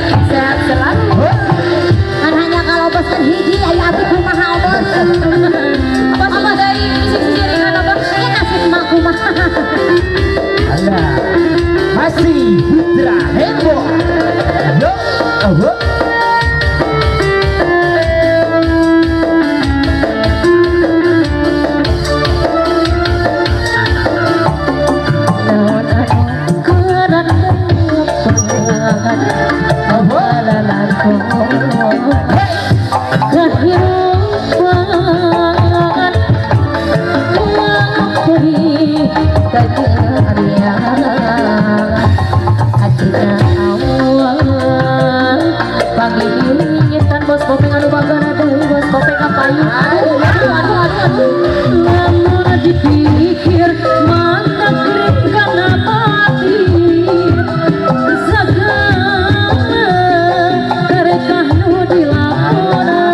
yang sehat selalu. Kan hanya kalau bosan hiji aya abdi kumaha bos. Bos dari sisi bos. Aya nasib mah kumaha. Anda masih Putra Heboh. Yo, oh. Kehidupan beri kejadian hatinya awal panggilan bos kopeng anu bagar aduh bos kopeng ngapain aduh aduh aduh aduh lamun dipikir mata kering kana batin segala karekah nu dilakonan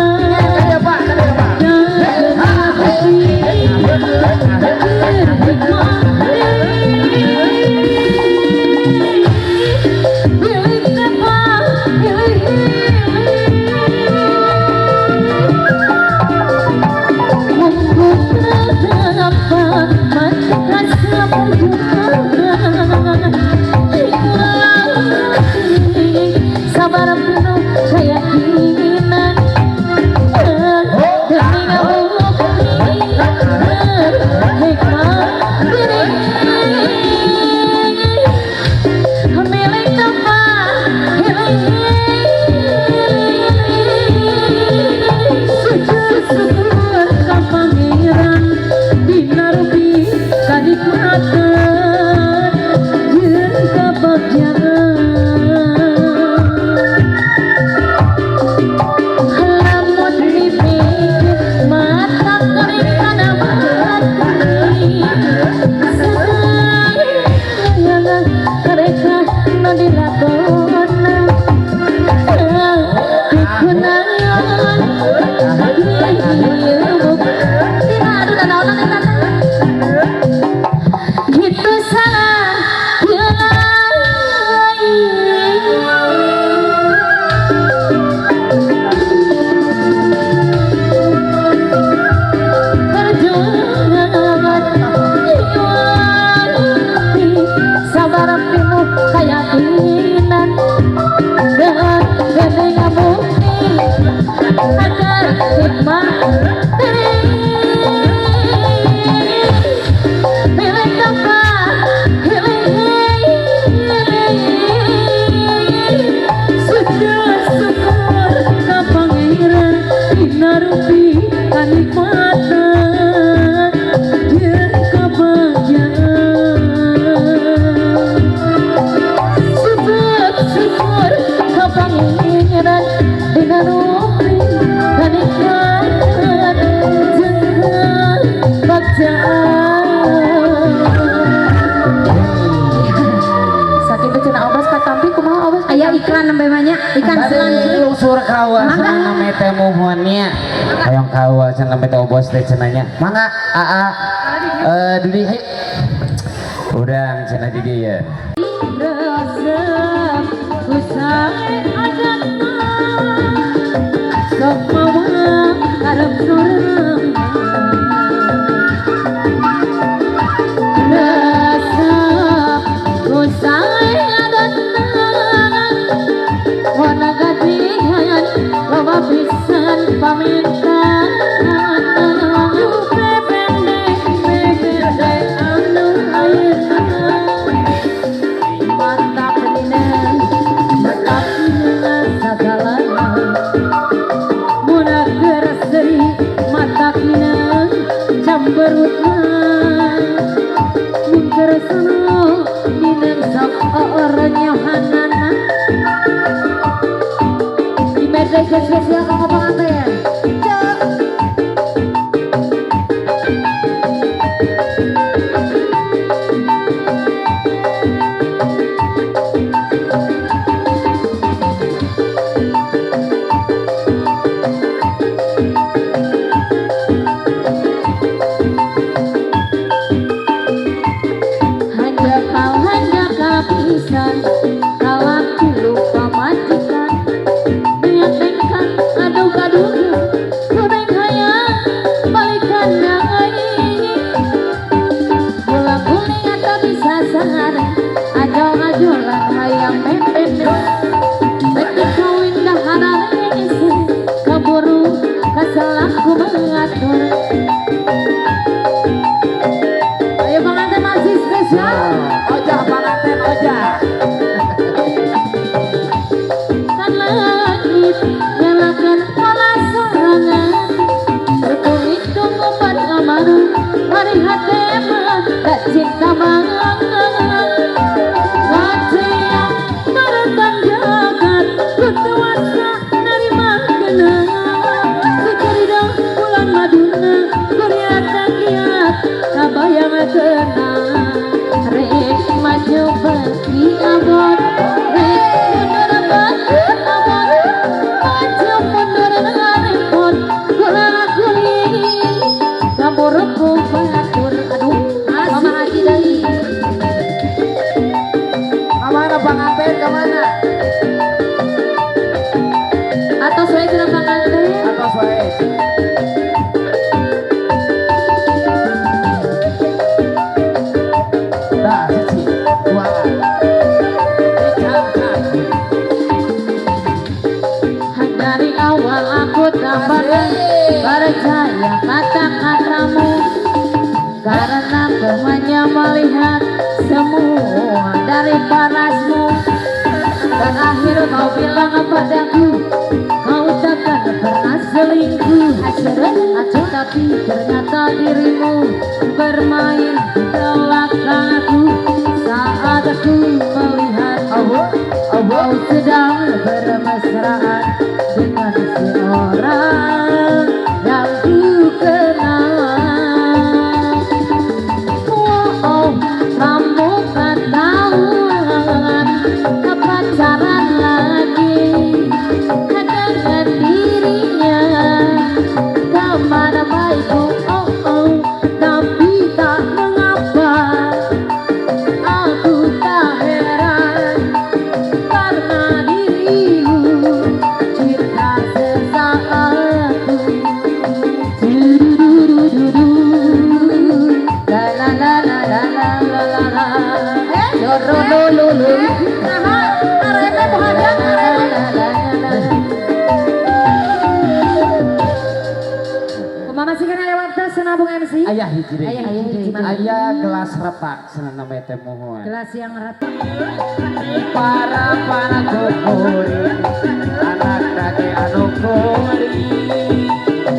Kerajaan. Sakitu cenah Obas katampi kumaha Obas? Aya iklan nembe banyak ikan selanjutnya. Lungsur kawa cenah name teh muhunnya. Hayang kawa cenah name teh Obos teh cenah nya. Mangga aa Dudi hayu. Urang cenah di dieu ya. Resep usai adatna sok mawa karep sorang. Resep usai adatna wana gadihan loba pisan pamintaan. Bebendek bebendek anu ayeuna mantap dina mantap dina sagalana mun keur seuri matak dina camberutna mun keur seneng dina sok oornyohanana. Di medley spesial kanggo pengantin. Hanjakal pisan kalaki lupa majikan niat nengkan adug-adugan kuring hayang balikan deui bola kuning atau bisa sare ajol-ajolan hayang mepet mepet kawin dah hararese kaburu kasalaku mengatur. Ayo pengantin masih spesial. Ojah panganten ojah. Kan langit nyalakan pola sorangan hitung-hitung obat amarah mari hati mah tak cinta banget wajah merentan jagat kutuasa nerima kena secerida bulan maduna kuriat kiat kabayang kena rek maju bagi abot rek mundur bagi abot maju mundur ngarepot gula guling kaburukku batur. Aduh, Mama Haji deui. Kamana panganten kamana? Atos wae cenah pengantin. Atos wae. Dah siji, dua. Dari awal aku tak pernah percaya kata-katamu karena ku hanya melihat semua dari parasmu. Terakhir kau bilang padaku kau takkan pernah selingkuh, tapi ternyata dirimu bermain di belakangku. Saat aku melihat kau sedang bermesraan dengan seorang yang ku kenal. Oh, kamu ketahuan pacaran lagi dengan dirinya. Kemana baikku, oh oh, tapi tak mengapa. Aku tak heran karena dirimu cinta sesaatku. Du-du-du-du-du. La la la la la la la la la. Lulu. Nah, areme bu hajang areme. Kumaha masih kena lewat tes senabung MC? Ayah hiji deui. Ayah hiji. Ayah gelas retak cenah name teh muhun. Gelas yang retak. Para para kuring anak kake anu kuring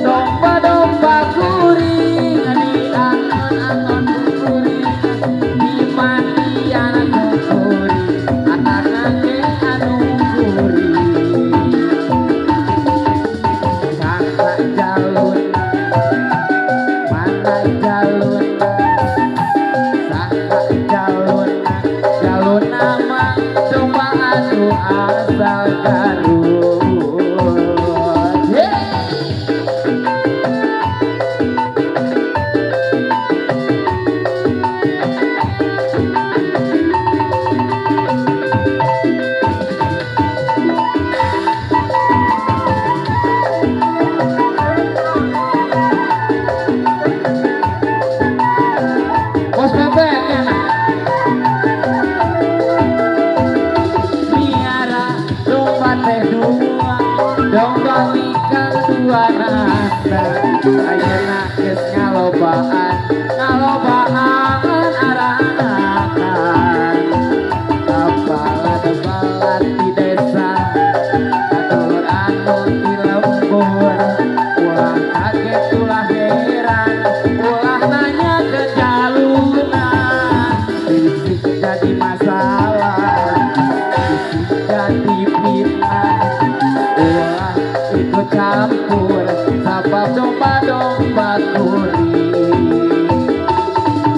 domba-domba kuring di angon-angon kuring di mandian kuring anak kake anu kuring kakak jalur mana jalur. Anak ayeuna geus ngalobaan ngalobaan aranakan kabalat-balat di desa kadulur anu di lembur ulah kaget ulah heran ulah nanya ke jaluna bisik jadi masalah bisik jadi fitnah ulah ikut campur sabab domba-domba kuring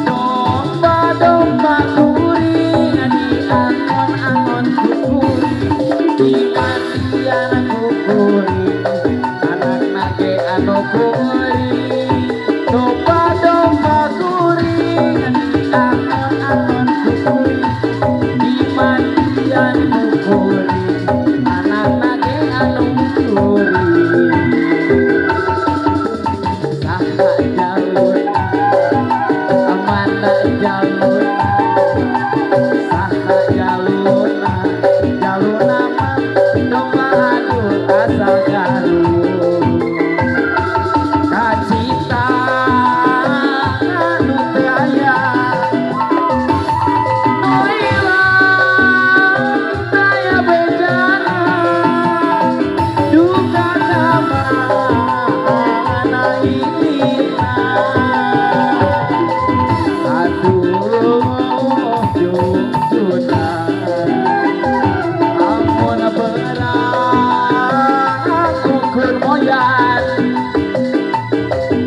domba-domba kuring diangon-angon ku kuring dimandian ku kuring anakna ge anu kuring domba-domba kuring diangon-angon ku kuring dimandian ku kuring anakna ge anu kuring saha jalurna mana jalurna saha jalurna jalurna mah domba adul asal Garut kacita anu teu aya nu ilang daya bejana duka kamana ilina aduh jujuna amun beurang ukur moyan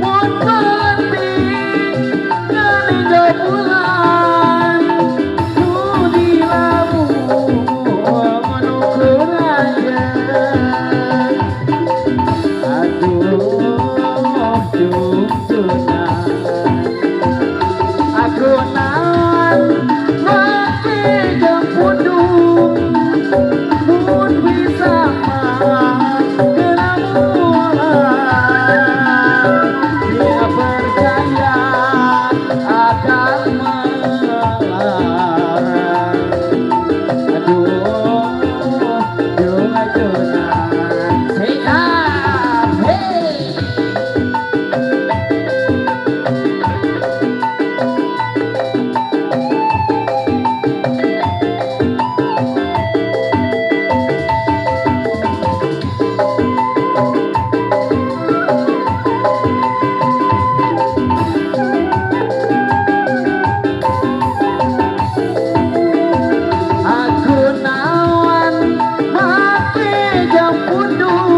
mun penting geuning bulan nu dilamun ukur ayeun aduh jujuna aku naon make jeung pundung mun bisa mah geura moal dia percaya akan melarang aduh jujuna siap hey. Aku nawan make jeung pundung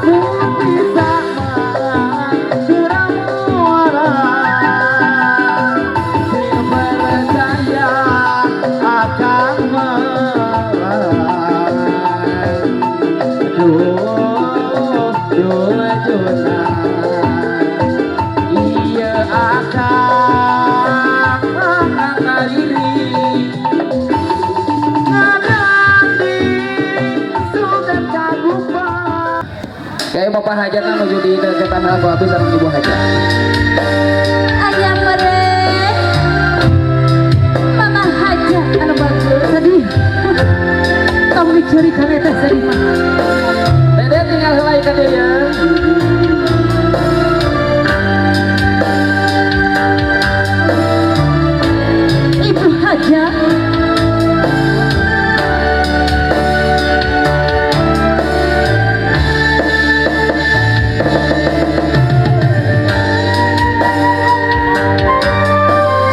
mun bisa mah geura moal sing percaya akan melarang aduh jujuna ieu akang ngaliri Kayak Bapak Hajatna menuju di deketan lagu habis sama Ibu Hajat. Aya mere Mama Hajat anu bagus sedih. Tong dicurikan eta sedih mah. Dede tinggal helai ka dieu ya. Ibu Hajat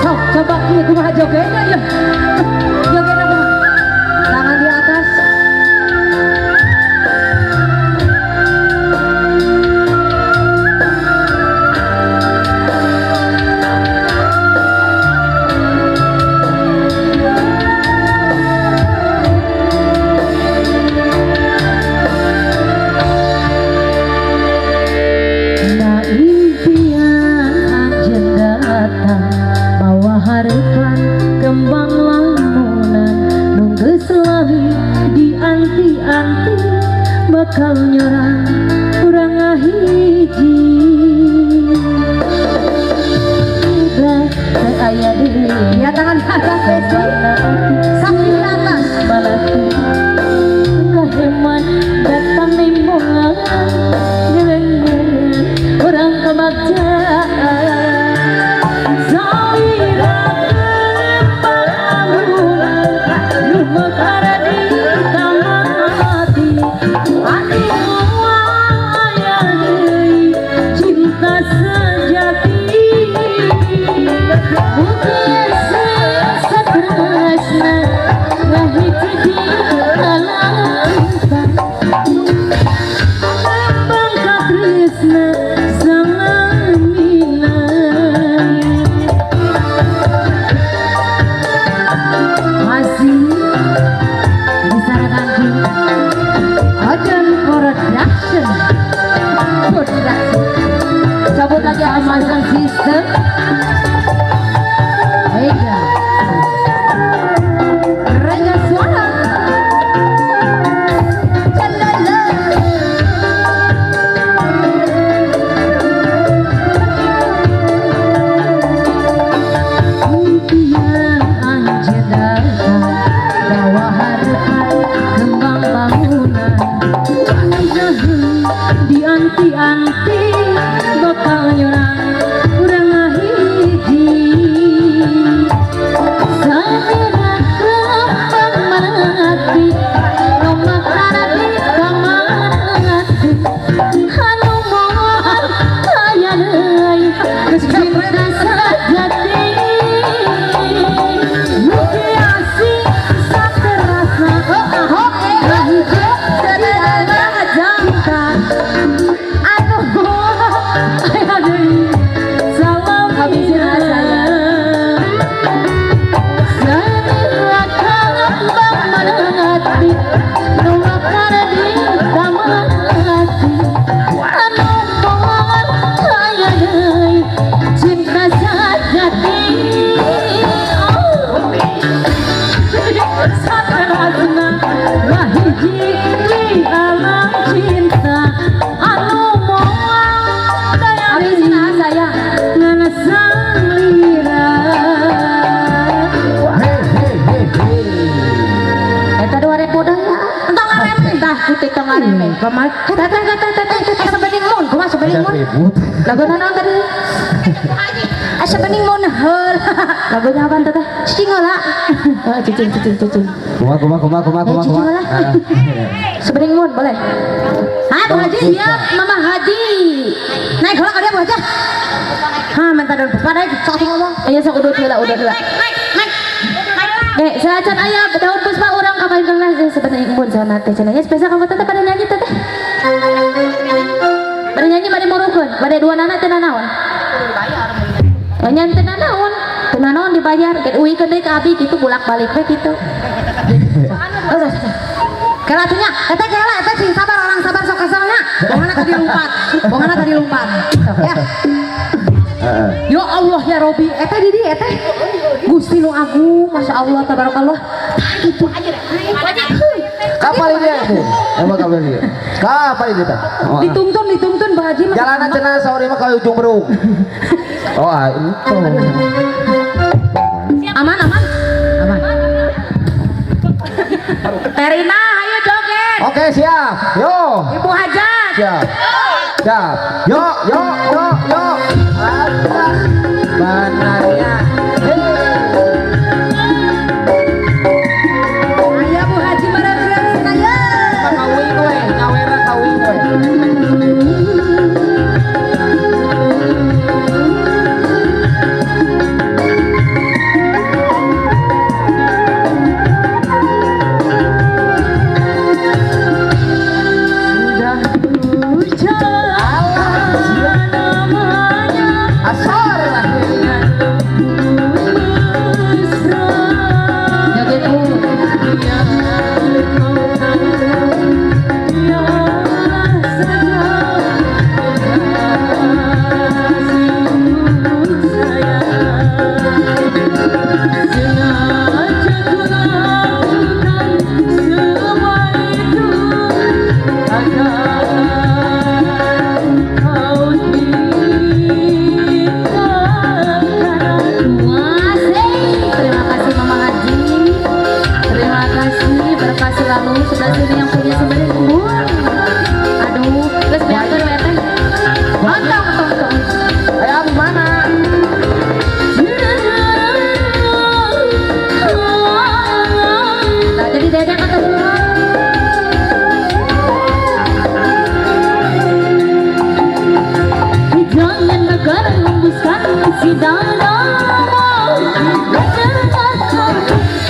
sok coba kieu kumaha jogetna ya. Jogetna kumaha? Tangan di atas. Cabut lagi Amazon System. Mega. Rengga suara. Jalala. Impian anjeun datang bawa harapan kembang bangunan. Dianti-anti bakal nyorang urang ngahiji. Samina kembang manati romakana di kamati anu moal aya deui geus cinta sajati. Mugi asing saterasna ngahiji di alam cinta anu aya deui Habisin salamina. Samina kembang manati rumakana di kamati anu moal aya deui cinta sajati. Oh. Saterasna ngahiji di alam cinta anu moal daya Habisin ah saya. ngan salira. Hei hei hei hei. Eta 2000 deui ya. Entong ngaremeh tah kitu tong ngaremeh. Kumaha? Teh teh teh teh teh teh sebening mun, kumaha sebening mun? Ribut. Lagu naon tadi? Ah sebening mun heul. Lagunya apaan teteh? Cicing heula. Heeh, cicing cicing cicing. Kumaha kumaha kumaha kumaha Eh, kumaha cicing kumaha. heula. Sebening mun boleh. Ah, Bu Haji siap, Mama Haji. Naik heula ka dia Bu Haji. Ha, minta daun puspa naik sok ngomong. Aya sok udut heula, udut heula. Naik, naik. Eh, saacan aya daun puspa urang kapain kelas sebening mun sana teh cenah. Ya spesial kamu teteh pada nyanyi teteh. Pada nyanyi bade murukeun, bade dua nana teu nanaon. Eh, nyan teu nanaon, teu nanaon dibayar, ge uikeun deui ka abi kitu bolak-balik we kitu. Oh, udah, udah. Kela atuh nya, eta kela eta sing sabar orang sabar sok keselnya. Bongana tadi lompat. Bongana tadi lompat. Ya. Heeh. Ya Allah ya Robi, eta di dieu eta. Gusti nu agung, Masya Allah tabarakallah. Tah itu. Kapal ini ya itu. Emang kapal ini. Kapal ini teh. Oh, ah. Dituntun dituntun Pak Haji mah. Jalanan cenah sauri mah ka ujung berung. Oh, ah, itu. Aman aman. Aman. Terina, ayo joget. Oke, siap. Yo. Ibu Hajat. Siap. Siap. Yo, yo, yo, yo. Atas benarnya. Ayo Bu Haji mareureun cenah ye. Kawin we, nyawera kawin we. Sudah ucapkan namanya Asar. Mesra. Joget Bu. Masih. Terima kasih Mama Haji. Terima kasih berkah selalu sebelah sini yang punya sebening mun. Aduh, geus beakeun we teh. Ontong tong tong. Ayo abi mana? Nah, jadi dedek atau Jangan negara hembuskan si dadamu.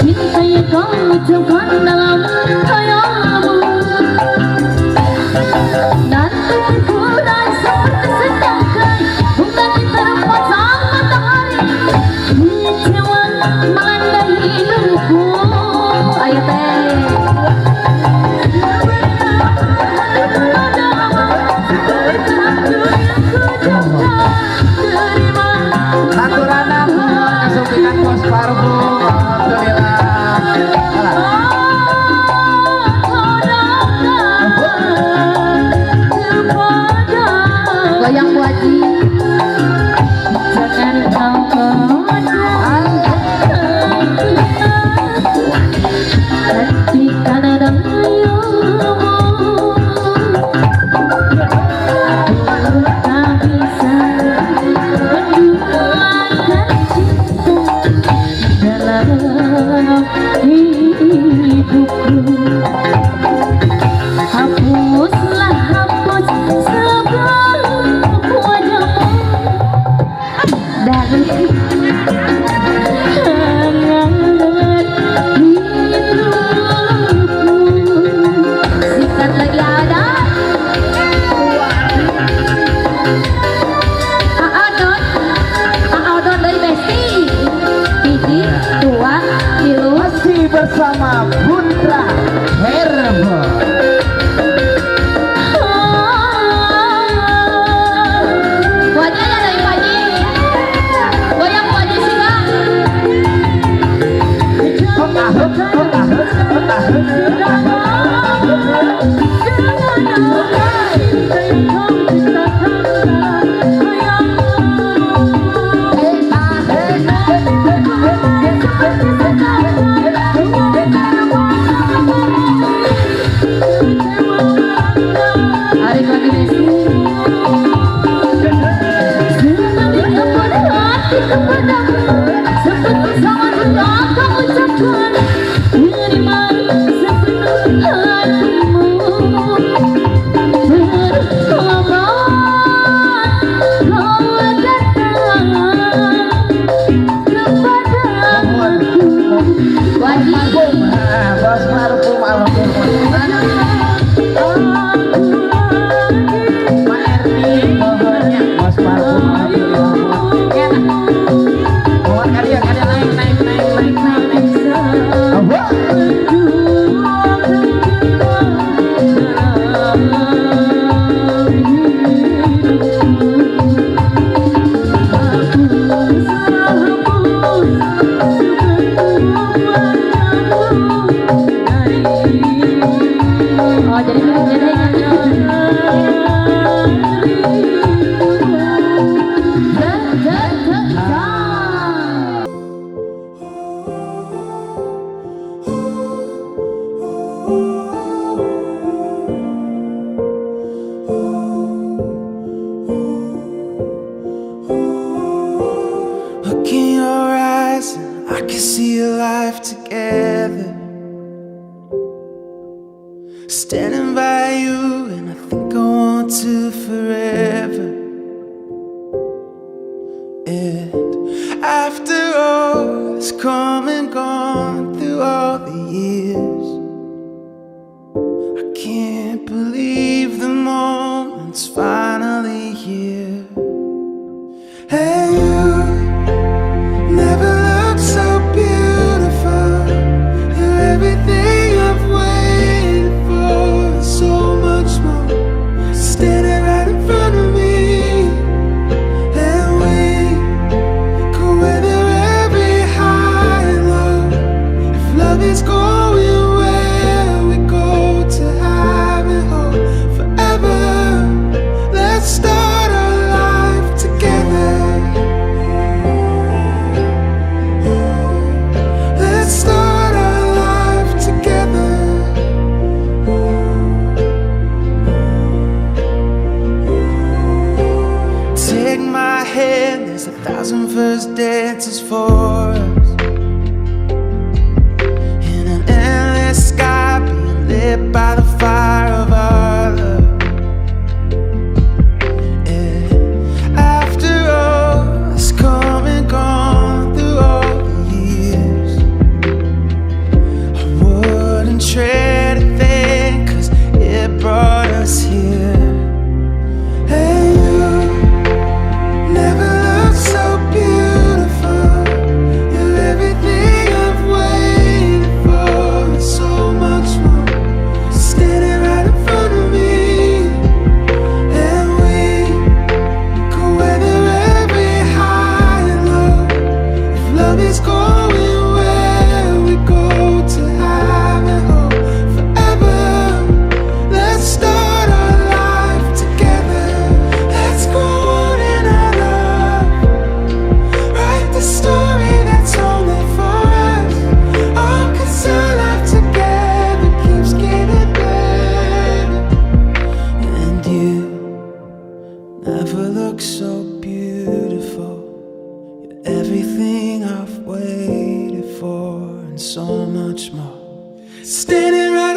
Cinta yang kau ucapkan dalam khayalmu. Nanti terkulai seperti setangkai bunga di terpasang matahari. Kecewa melanda hidupku. Ayo teh. Padamu. Goyang Bu Haji. Jangan kau hentikan dayumu. Aku tak bisa menduakan cinta dalam hidupku. Hapuslah hapus segala wajahmu dari hangat hidupku. Sikat lagi ada Aadon, Aadon dari Besti. Hiji, dua, tilu. Masih bersama Putra Herba. Wajahnya dari Paji. Goyang Paji sih Kak. Tarik lagi Besti. Hati kepadamu seperti sama sudah kau ucapkan, terima sepenuh hatimu. Terlambat kau datang kepadaku. Wajib. Bos Markum alhamdulillah. Pak Erni mohonnya Bos Markum alhamdulillah. Mohon kalian kalian naik naik naik naik naik naik. Abah. Oh, jadi Look in your eyes, I can see a life together. Standing by you, and I think I want to forever. And after all that's come and gone through all the years, I can't believe the moment's finally here. And you never looked so beautiful. You're everything I've waited for, and so much more. Standing right in front of me, and we could weather every high and low. If love is going where we go to have it all forever, let's start our life together. Let's start our life together. Take my hand, there's 1,000 first dances for us. In an endless sky, being lit by the fire of our love. Yeah. After all that's come and gone through all the years, I wouldn't trade a thing, 'cause it brought us here. And you never looked so beautiful. You're everything I've waited for, and so much more. Standing right in front Never looked so beautiful. You're everything I've waited for and so much more. Standing right